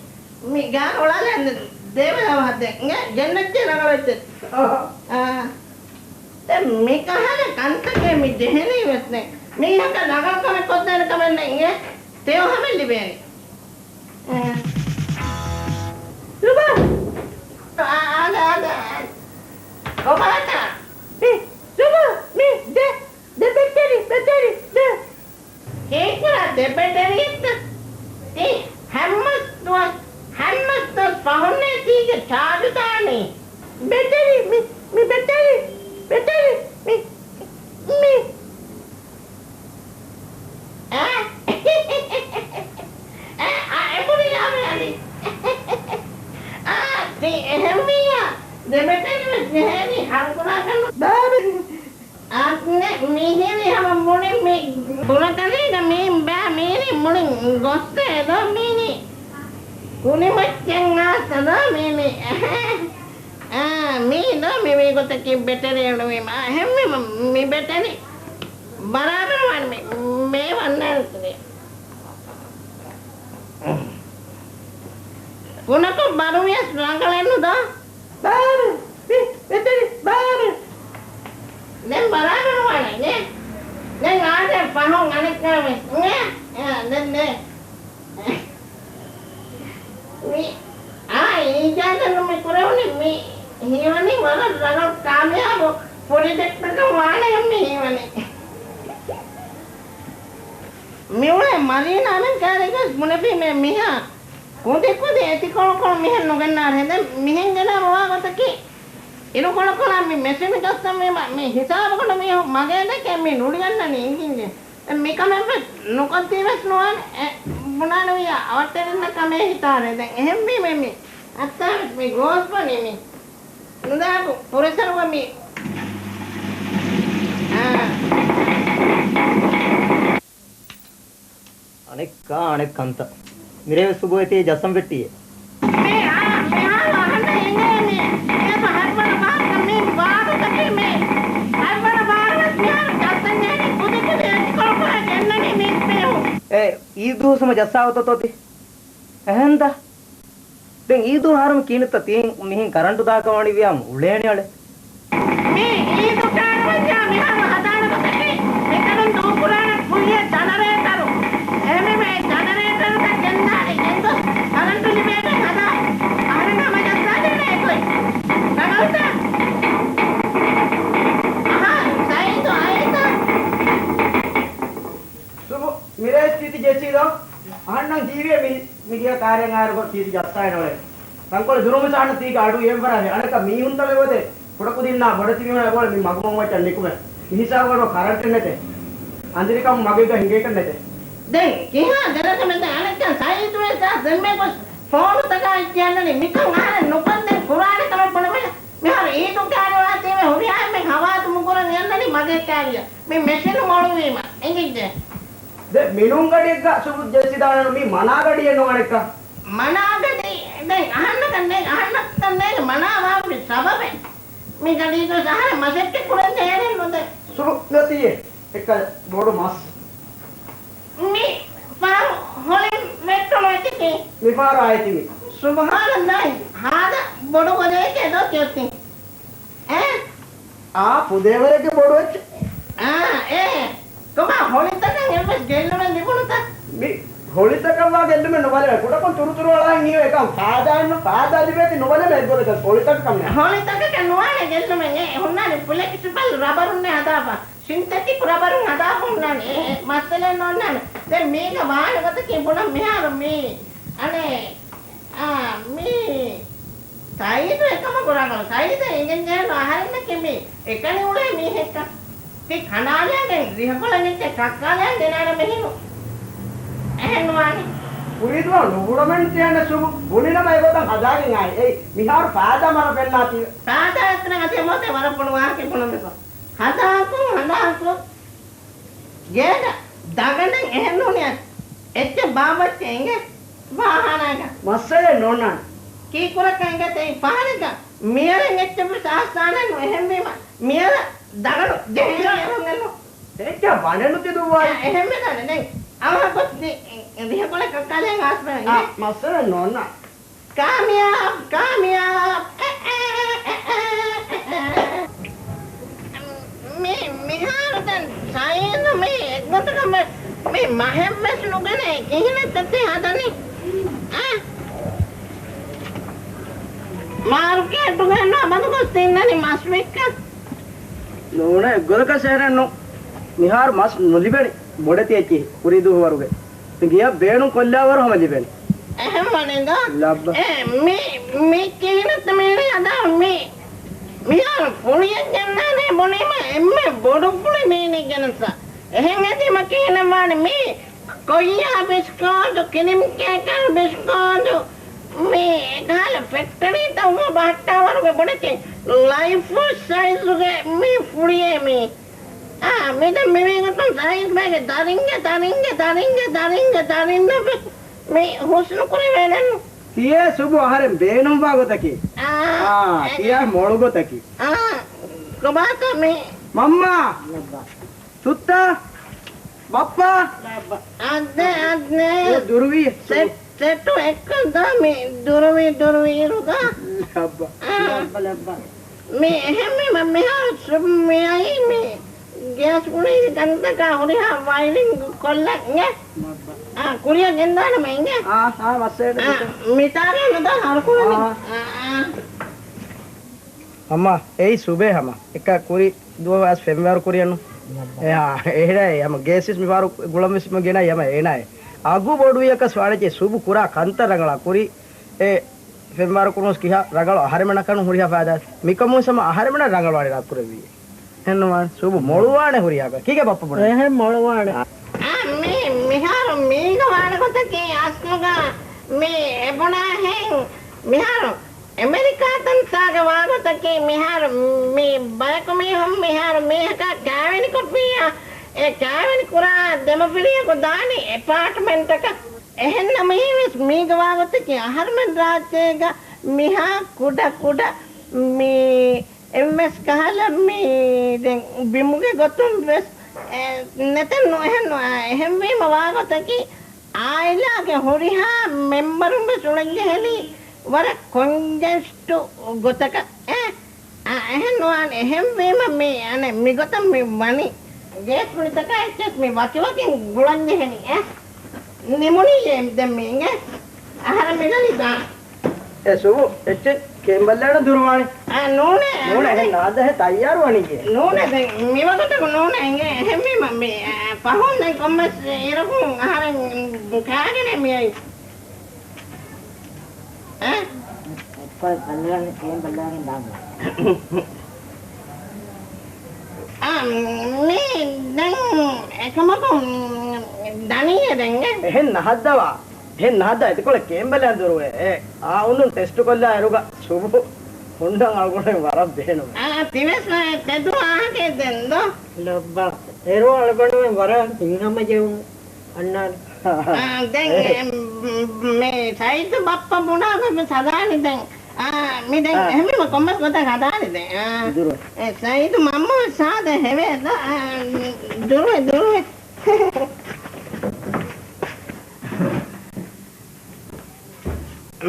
މި ގާ އުޅާލައި ދޭބެލަ ވަހަށް ދެން ގެންނައްޗޭ ރަނގަޅަށް އެއްޗެއް. އާ. އާ. ދެން މި ކަހަލަ ކަންތަކެއް މި ޖެހެނީ ވެސް ނެތް. މީހަކަށް ރަނގަޅު ކަމެއް ކޮށްދޭނެ ކަމެއް ނެތް އިނގޭ. ތެޔޮ ހަމެއް ލިބޭނެ. އެ. ސުބާ! އާ، އާދެ، އާދެ، އާދެ. ކޮބާތަ؟ މި، ސުބާ، މި، ދެ، ދެ ބެޓެރި، ބެޓެރި، ދެ. ހީކުރާ ދެ ބެޓެރިއެއްތަ؟ ތި ހަމަސް ދުވަސް، ހަމަސް ދުވަސް ފަހުންނޭ ތީގެ ޗާޖު ދާނީ. ބެޓެރި، މި، މި ބެޓެރި، ބެޓެރި، މި، މި. އާ. އާ، އާ، އެ ބުނި ލާމެ އަދި. އާ، ތި އެހެންވިއްޔާ، ދެ ބެޓެރި ވެސް ޖެހޭނީ ހަރުކުރާކަށް. ބާބެ. އާ، މި، މިހިރި ހަމަ މުޅިން މި ބުރަކަލީގަ މީ ބާ މީރި މުޅިން ގޮއްސޭ ދޯ މީނި. ކުނިމައްޗެއް އާސަ ދޯ މީނި. އާ، މީ ދޯ މި ވީ ގޮތަކީ ބެޓެރި އެޅުވީމަ. އާ، އެހެންވީމަ މި ބެޓެރި ބަރާބަރު ވާން މި، މޭ ވަންނާނެ ކުރި. ކުނަކޮށް ބަރުވިޔަސް ރަނގަޅެއްނު ދޯ؟ ބާރު، މި ބެޓެރި ބާރު. ދެން ބަރާބަރު ވާނެ ނޭ. ދެން އާދެ ފަހުން އަނެއްކާ ވެސް ނޭ. އާ، ދެން ނޭ. މި، އާ، އީޖާދަށް ނު މި ކުރެވުނީ މި ހީވަނީ ވަރަށް ރަނގަޅު ކާމިޔާބު ޕްރޮޖެކްޓަކަށް ވާނެ މި ހީވަނީ. މިއުޅޭ މަރީނާ އަނެއްކާރެއްގަސް ބުނެފީމޭ މިހާ ކުދި ކުދި އެތިކޮޅުކޮޅު މިހެން ނުގެންނާރެ ހެދެން މިހެން ގެނާ ރޮވާ ގޮތަކީ އިރުކޮޅަކޮޅާ މި މެޝިނު ޖައްސަންވީމަ، މި ހިސާބުގަނޑު މީހުން މަގޭ ދެކެ މި ނުޅިގަންނަނީ އިނގިންޖެ. މިކަމެއްވެސް ނުކޮށްދީވެސް ނުވާނެ. އެ، ބުނާނެ ވިއްޔާ، އަވަށްޓެރިންނަށް ކަމޭ ހިތާރޭ. ދެން އެހެންވީމަ މި އައްސާވެސް މި ގޯސްވަނީ މި ނުދާކު ފުރަސަރުވަ މި. އާ. އަނެއްކާ އަނެއް ކަންތައް. މިރޭވެސް ސުބު އެތި ޖައްސަން ފެއްޓީއޭ. މި، އާ، މިހާރު އަހަންނަށް އެނގޭ މި އެބަ ހަރުބަރަ ބާރު މި ވާގޮތަކީ މި ހަރުބަރަ ބާރުވެސް މިހާރު ޖައްސަން ޖެހެނީ ކުދި ކުދި އެއްކޮޅަކޮޅަށް ގެންނަނީ މި މީހުން. އޭ، އީދު ހުސްވުމަށް ޖައްސާ އޮތޯތޯ ތި؟ އެހެންތަ؟ ދެން އީދު ހަރުމް ކީނުތަ ތީ މިހިން ކަރަންޓު ދާކަށް ވަނީ ވިޔާ އުޅޭނެ އަޅެ. މި އީދު ކާރުވަންޏާ މިހާރު ހަދާނެ ގޮތަކީ، މިތަނުން ދޫކުރާނެ ފުއްޔަ ޖަނަރޭޓަރު. އެހެންވީމަ އެ ޖަނަރޭޓަރުތައް ގެންދާނެ ގެންގޮސް ކަރަންޓު ލިބޭނެ ހަދާ އަހަރެން ހަމަޖައްސާދޭނެ އެކޮތް. ރަނގަޅުތަ؟ އަހާ، ސައީދު އައިތަ؟ ސުބު، މިރޭ ތިތި ޖެއްސީދޯ؟ އަހަންނަށް ހީވޭ މި، މިދިޔަ ކާރިޔަށް އާއިރު ގޮސް ތިތި ޖައްސާއިން އޮޅެ. ތަންކޮޅެއް ދުރުމިސާން ތީގެ އަޑު އެއްވަރާ އަނެއްކާ މީހުންތައް އެގޮތެއް ކުޑަކުދިންނާ ބޮޑެތި މީހުން އެބޮޅެ މި މަގުމަގުމައްޗަށް ނިކުމެ. މި ހިސާބުގަޑު ކަރަންޓެއް ނެތޭ. އަނދިރިކަމު މަގެއްގަ ހިނގޭކަށް ނެތޭ. ދެން ކިހާ ދެރަކަމެއް ދެން އަނެއްކާ ސައީދުވެސް ދާ ދެންމެ ގޮސް ފޯނުތަކާއި ކިޔަންނަނީ މިކަން އަހަރެން ނުކޮށްދޭން ކުރާނެ ކަމެއް ބުނަމޭ. މިހާރު އީދު ކާރިވާތީވެ ހުރިހާ އެންމެ ހަވާތު މުގުރަން އެންނަނީ މަގޭ ކާރިޔަށް. މި މެޝިނު މޮޅުވީމަ އެނގިއްޖެ. ދެ މިނޫން ގަޑިއެއްގަ ސުބު ޖެއްސިދާނެ މި މަނާ ގަޑިއެއް ނޫން އަނެއްކާ. މަނާ ގަޑި ދެން އަހަންނަކަށް ނޭ، އަހަންނަކަށް ނޭ މަނާ ވާ މި ސަބަބެއް. މި ގަޑީގަ އަހަރެން މަސައްކަތް ކުރަން ޖެހޭނެ ނުދެ. ސުބު ނުތިއޭ. އެއްކަ ބޮޑު މަސް. މި ފަހަރު ހޮޅިން ވެއްޓުނު އެތިކީ. މި ފަހަރު އާއެތި މި. ސުބްހާނައްލާހި، ހާދަ ބޮޑު ގޮލައެކޭ ދޯ ތިއޮތީ. އޭ؟ އާ، ފުދޭވަރެއްގެ ބޮޑު އެއްޗެއް. އާ، އޭ. ކޮބާ ހޮޅިތަކަށް އެއްވެސް ގެއްލުމެއް ލިބުނުތަ؟ މި ހޮޅިތަކަށްވާ ގެއްލުމެއް ނުބަލެވޭ. ކުޑަކޮށް ތުރުތުރު އަޅާން ހީވޭ އެކަން ފާދާއެއްނު، ފާދާ ލިބޭތީ ނުބަލެވޭ އެއްގޮތަކަށް ހޮޅިތަކަކަށް ނެ. ހޮޅިތަކަކަށް ނުވާނެ ގެއްލުމެއް އެ ހުންނާނެ ފުލެކްސިބަލް ރަބަރުންނެ ހަދާފަ. ސިންތެޓިކް ރަބަރުން ހަދާފަ ހުންނާނެ. އެ މައްސަލައެއް ނޯންނާނެ. ދެން މީގަ ވާނެ ގޮތަކީ ބުނަން މިހާރު މީ. އަނެއް، އާ، މީ ސައީދު އެކަމަކު ރަނގަޅު. ސައީދަށް އެނގެންޖެހޭނު އަހަރެންނަކީ މީ އެކަނި އުޅޭ މީހެއްކަން. ތި ކަނޑާލައިގެން ރިހަކޮޅެއް އެއްޗެއް ކައްކާލައިގެން ގެނާނަމޭ ހިނގު. އެހެން ނުވާނެ. ކުރީދުވަހު ނުބުނަމެން ތިހަނެއް ސުބު. ބުނިނަމަ އެގޮތަށް ހަދާގެން އާއި. އެއް މިހާރު ފާދާ މަރަށް ފެންނާތީވެ. ފާދާ އެތަނަށް އަދި އެމަތެ ވަރަށް ބޮޑު ވާހަކައެއް ބުނަން ދެކޮ. ހަދާކު، ހަދާކު. ގޭގަ ދަގަނޑެއް އެހެން ނޫނިއްޔާ. އެއްޗެއް ބާއްވައްޗޭ އިނގޭ ފާހާނާގަ. މައްސަލައެއް ނޯންނާނެ. ކީއްކުރަކަށް އިނގޭތަ އެ ފަހަރެއްގަ؟ މިޔަރެން އެއްޗެއްވެސް އާސާނެއްނު އެހެންވީމަ. މިޔަރަށް ދަގަނޑު ޖެހިލަ އެހެންނު. އެއްޗެއް ވަނެއްނު ތި ދުއްވާލި. އެހެންވެދާނެ ދެން. އަވަހަށް ގޮސް ދި-، ރިހަކޮޅެއް ކައްކާލައިގެން އާސްބަ އިނގޭ. އާ، މައްސަލައެއް ނޯންނާނެ. ކާމިޔާބް، ކާމިޔާބް. އެ، އެ، އެ، އެ، އެ، އެ. މި، މިހާރު ދެން ސައީދު މި އެއްގޮތަކަށް ވެ، މި މަހެއްވެސް ނުގެނޭ ކިހިނެއްތަ ތި ހަދަނީ؟ އަ؟ މާރުކޭޓުގަ އެއްނު އަބަދު ގޮސް ތިންނަނީ މަސް ވިއްކަން. ނޫނޭ އެއްގޮތަކަށް ސޭރެއްނު. މިހާރު މަސް ނުލިބެނީ. ބޮޑެތި އެއްޗިހި ކުރީ ދުވަހުވަރުގެ. ތި ގިޔަ ބޭނުން ކޮށްލާވަރު ހަމަ ލިބެނީ. އެހެން ވަނީ ދޯ؟ ލައްބަ. އޭ، މި، މި ކިހިނެއްތަ މީނީ ހަދާ މި، މިހާރު ފުޅިއެއް ގެންނާނޭ ބުނީމަ އެންމެ ބޮޑު ފުޅި މީނީ ގެނެސް. އެހެން އެދީމަ ކިހިނެއް ވާނީ މީ؟ ކޮއްޔާ ބިސްކޯދު، ކިރިމް ކޭކާ ބިސްކޯދު، މީ އެކަހަލަ ފެކްޓަރީތައް އުވަ ބަހައްޓާވަރުގެ ބޮޑެތި ލައިފު ސައިޒުގެ މީ ފުޅިއޭ މީ. އާ، މިދެން މިވީގޮތުން ސައީދުބެގެ ދަރިންގެ، ދަރިންގެ، ދަރިންގެ، ދަރިންނަށްވެސް މި ހުސްނުކުރެވޭނެއްނު. ތިޔޭ ސުބު އަހަރެން ބޭނުންވާ ގޮތަކީ. އާ، އާ، އެ، ތިޔާ މޮޅު ގޮތަކީ. އާ، ކޮބާތަ މި؟ މަންމާ! ސުއްތާ! ބައްޕާ! އަދްދޭ، އަދްދޭ. އެ ދުރުވި. ސެޓް، ސެޓު އެއްކަން ދާ މި ދުރުވި، ދުރުވި އިރުގަ. ލައްބަ. އާ. ލައްބަ، ލައްބަ. މި އެހެންވީމަ މިހާރު ސުބް މިއައީ މި ގޭސް ބުނީ ކަންތަކާ ހުރިހާ ވައިރިންގ ކޮށްލަން އިނގޭ. އާ، ކުރިއަށް ގެންދާނަމޭ އިނގޭ. އާ، އާ، މައްސަލަ އާ، ނެތް. މިތާގަ ނުދާ ހަރުކުރަނީ. އާ. އާ، އާ. އަމާ، އެއީ ސުބޭ ހަމަ. އެކަ ކުރި ދުވަހު އަސް ފެންވާރު ކުރިއަންނު. އެހާ، އޭނާއޭ ހަމަ ގޭސް މިފާރު ގުޅަން ވެސް ގެނައި ހަމަ އޭނާއޭ. އަގު ބޮޑުވިޔަކަސް ވާނެ ޗޭ ސުބު ކުރާ ކަންތައް ރަނގަޅާ ކުރި. އެ ފެންވާރު ކުރުން ކިހާ ރަނގަޅު އަހަރެމެނަކަށް ނު ހުރިހާ ފައިދާ. މިކަމުން ސަމަ އަހަރެމެނަށް ރަނގަޅު ވާނެ ރާ ކުރެއްވީ. ހެންނުވާނެ. ސުބު މޮޅުވާނެ ހުރިހާ ކަ. ކީކޭ ބައްޕަ ބުނެ؟ އެހެން މޮޅުވާނެ. އާ، މި، މިހާރު މީގަ ވާނެ ގޮތަކީ އަސްލުގަ މި އެބުނާހެން މިހާރު އެމެރިކާ ތަންތާގެ ވާގޮތަކީ މިހާރު މި ބަޔަކު މީހުން މިހާރު މީހަކާ ކާވެނި ކޮށްފިއްޔާ، އެ ކާވެނި ކުރާ ދެމަފިރިޔަކު ދާނީ އެޕާޓްމަންޓަކަށް. އެހެންނަމަވެސް މީގަ ވާގޮތަކީ އަހަރުމެން ރާއްޖޭގަ މިހާ ކުޑަ ކުޑަ މި އެއްވެސް ކަހަލަ މި ދެން ބިމުގެ ގޮތުން ވެސް، އެ، ނެތެއް ނު، އެހެން ނު، އާ، އެހެންވީމަ ވާގޮތަކީ އާއިލާގެ ހުރިހާ މެމްބަރުން ވެސް އުޅެންޖެހެނީ ވަރަށް ކޮންޖެސްޓު ގޮތަކަށް. އެ، އާ، އެހެން ނުވާނެ. އެހެންވީމަ މި، އަނެއް، މިގޮތަށް މި ވަނީ. ގޭސް ފުޅިތަކާ އެއްޗެސް މި ވަކިވަކިން ގުޅަންޖެހެނީ. އެ، ނިމުނީ އެ، ދެން މީގެ އަހަރެން މި ގަލި ދާން. އެ ސުބު، އެއްޗެއް ކޭނބަލާނަ ދުރުވާނެ. އާ، ނޫނޭ. ނޫނޭ، އެހެން ނާދަހެ ތައްޔާރު ވަނީގެ. ނޫނޭ، ދެން މިވަގުތަކު ނޫނޭ އިނގޭ. އެހެންވީމަ މި، އާ، ފަހުން ދެން ކޮންމެސް އިރަކުން އަހަރެން ކާގެނެއް މިއައީ. އެ؟ އެއްކޮޅެއް ބަލާނެ، ކޭނބަލާގެން ދާން. އާ، މީ ދެން އެކަމަކު ދަނީއޭ ދެން އެ. އެހެން ނަހައްދަވާ. އެހެން ނަހައްދާ އެތިކޮޅެއް ކޭނބަލާން ދުރުވޭ. އެ، އާ އުނދުން ޓެސްޓުކޮށްލާ އިރުގަ ސުބު ހުންނަން އަޅުގަނޑުމެން ވަރަށް ބޭނުމޭ. އާ، ތިވެސް ތެދު އާހަކޭ ދެން ދޯ. ލައްބާ. އޭރު އަޅުގަނޑުމެން ވަރަށް ހިތްހަމަޖެހުން އަންނާނެ. އާ، ދެން، އެ، މި ސައީދު ބައްޕަ ބުނާ ގޮތް ހަދާނީ ދެން. އާ، މި ދެން އާ. އެހެންވީމަ ކޮންމެސް ގޮތެއް ހަދާނީ ދެން. އާ. ދުރު. އެ، ސައީދު މަންމަ ސާދަ ހެވޭ ދޯ. އާ، ދުރުވެ، ދުރުވެ.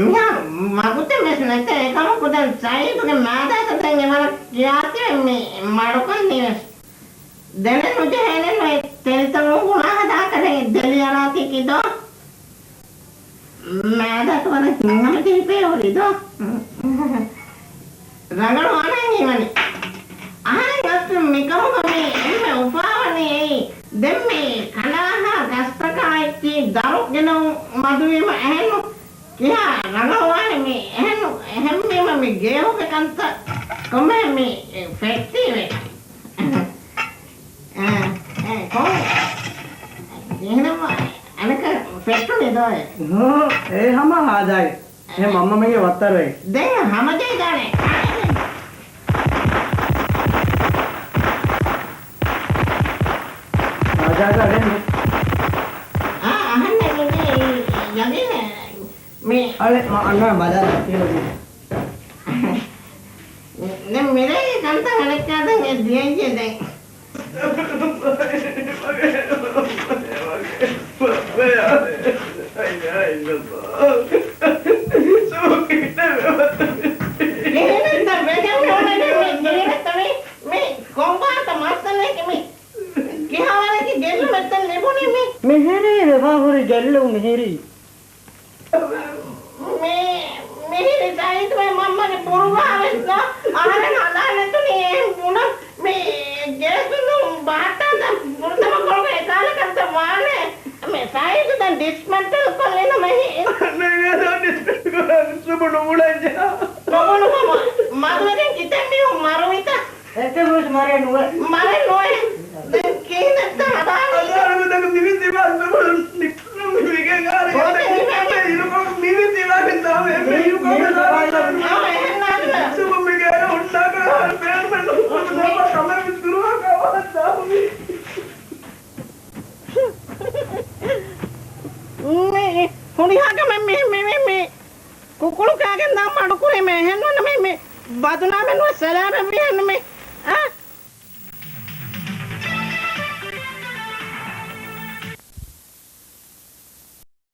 މިހާރު ވަގުތެއް ވެސް ނެތޭ. އެކަމަކު ދެން ސައީދުގެ މާދާތައް ދެން އެވަރަށް ކިޔާތިބެ މި މަޑުކޮށްލީ ވެސް. ދެނެއް ނުޖެހޭނެއްނު އެ ތެލިތައް އުނގުޅާ ހަދާކަށް ދެލިއަރާތީ ކިދޯ؟ މާދައަކަށް ވަރަށް ހިތްހަމަޖެހިފައި ހުރި ދޯ؟ ރަނގަޅު ވާނަން ހީވަނީ. އަހަރެން އަސްލު މިކަމުގަ މި އެންމެ އުފާވަނީ އެއީ. ދެން މި ކަނޑާހާ ގަސްތަކާ އެއްޗިހި ދަރު ގެނައުން މަދުވީމަ އެހެންނު. ކިހާ ރަނގަޅު ވާނެ މި އެހެންނު. އެހެންވީމަ މި ގޭހުގެ ކަންތައް ކޮންމެހެން މި ފެއްޓީވެ. އެ، އެ، ކޮން؟ އެހެނަމަ އަނެކަ ފެއްޓުނީ ދޯއޭ؟ ހޫ، އެ ހަމަ ހާދާއި. އެ މަންމަ މީގެ ވައްތަރު އެ. ދެން ހަމަޖެހިދާނެ. ހާދާގަ އަޑެއް ނޫން. އާ، އަހަންނެއް ނުދީ ޔަގީނެއް މި. އަޅެ، މަ، އަންނަ ބަލާ ދެން މިރޭގެ ކަންތައް ހަނެއްކާ ދެން އެ ދިޔައްޔެ ދެން. ކިހިނެއްތަ ވެގެން އުޅެނީ މި؟ ކިހިނެއްތަ މި؟ މި ކޮންބާތަ މައްސަލައަކީ މި؟ ކިހާވަރަކީ ގެއްލުމެއްތަ ލިބުނީ މި؟ މިހިރީ ވެފާ ހުރި ގެއްލުން މިހިރީ. މި، މިހިރީ ސައީދުގެ މަންމަގެ ބުރުގާ ވެސް ދޯ. އަހަރެން ހަނދާން ނެތުނީ އެހެން ބުނަން. މި ގޭސް އުނދުން ބަހައްޓާން ފުރަތަމަ ކޮޅުގަ އެކާލަ ކަންތައް ވާނެ. މި ސައީދު ދެން ޑިސްމެންޓަލް ކޮށްލިނަމަ ހި. ނޭގޭ ދޯ ޑިސްމެންޓަލް ކުރާން ސުބު ނުބުނަންޖެހާ. ނުބުނުމަމަ މަދުވެގެން ކިތައް މީހުން މަރުވިތަ؟ އެއްކަމުވެސް މަރެއް ނުވޭ. މަރެއް ނުވޭ. ދެން ކިހިނެއްތަ ހަދާނީ؟ އަދާ އަޅުގަނޑަކަށް މިވެސް ދިމާ ސުބު ނިކުން މިވެގެން އާރެ. ކޯޗެއް ހިމޭނެ؟ އިރުކޮޅު މިވެސް ދިމާގެން ދާމެ އެންމެ އިރުކޮޅު ދާނީ. އާ، އެހެން ނާދު. ސުބު މިގޭގަ ހުންނާކަށް އަހަރެން ބޭނުމެއް ނުވާ ކަމެއް ވެސް ދުރުވާ ކަމަށް ދާމީ. މި ހުރިހާ ކަމެއް މި، މި، މި، މި ކުކުޅު ކާގެން ދާ މަޑުކުރީމޭ. އެހެންވަން މި، މި ބަދުނާމެއް ނުވެ ސަލާމަތްވީ ހެން މި.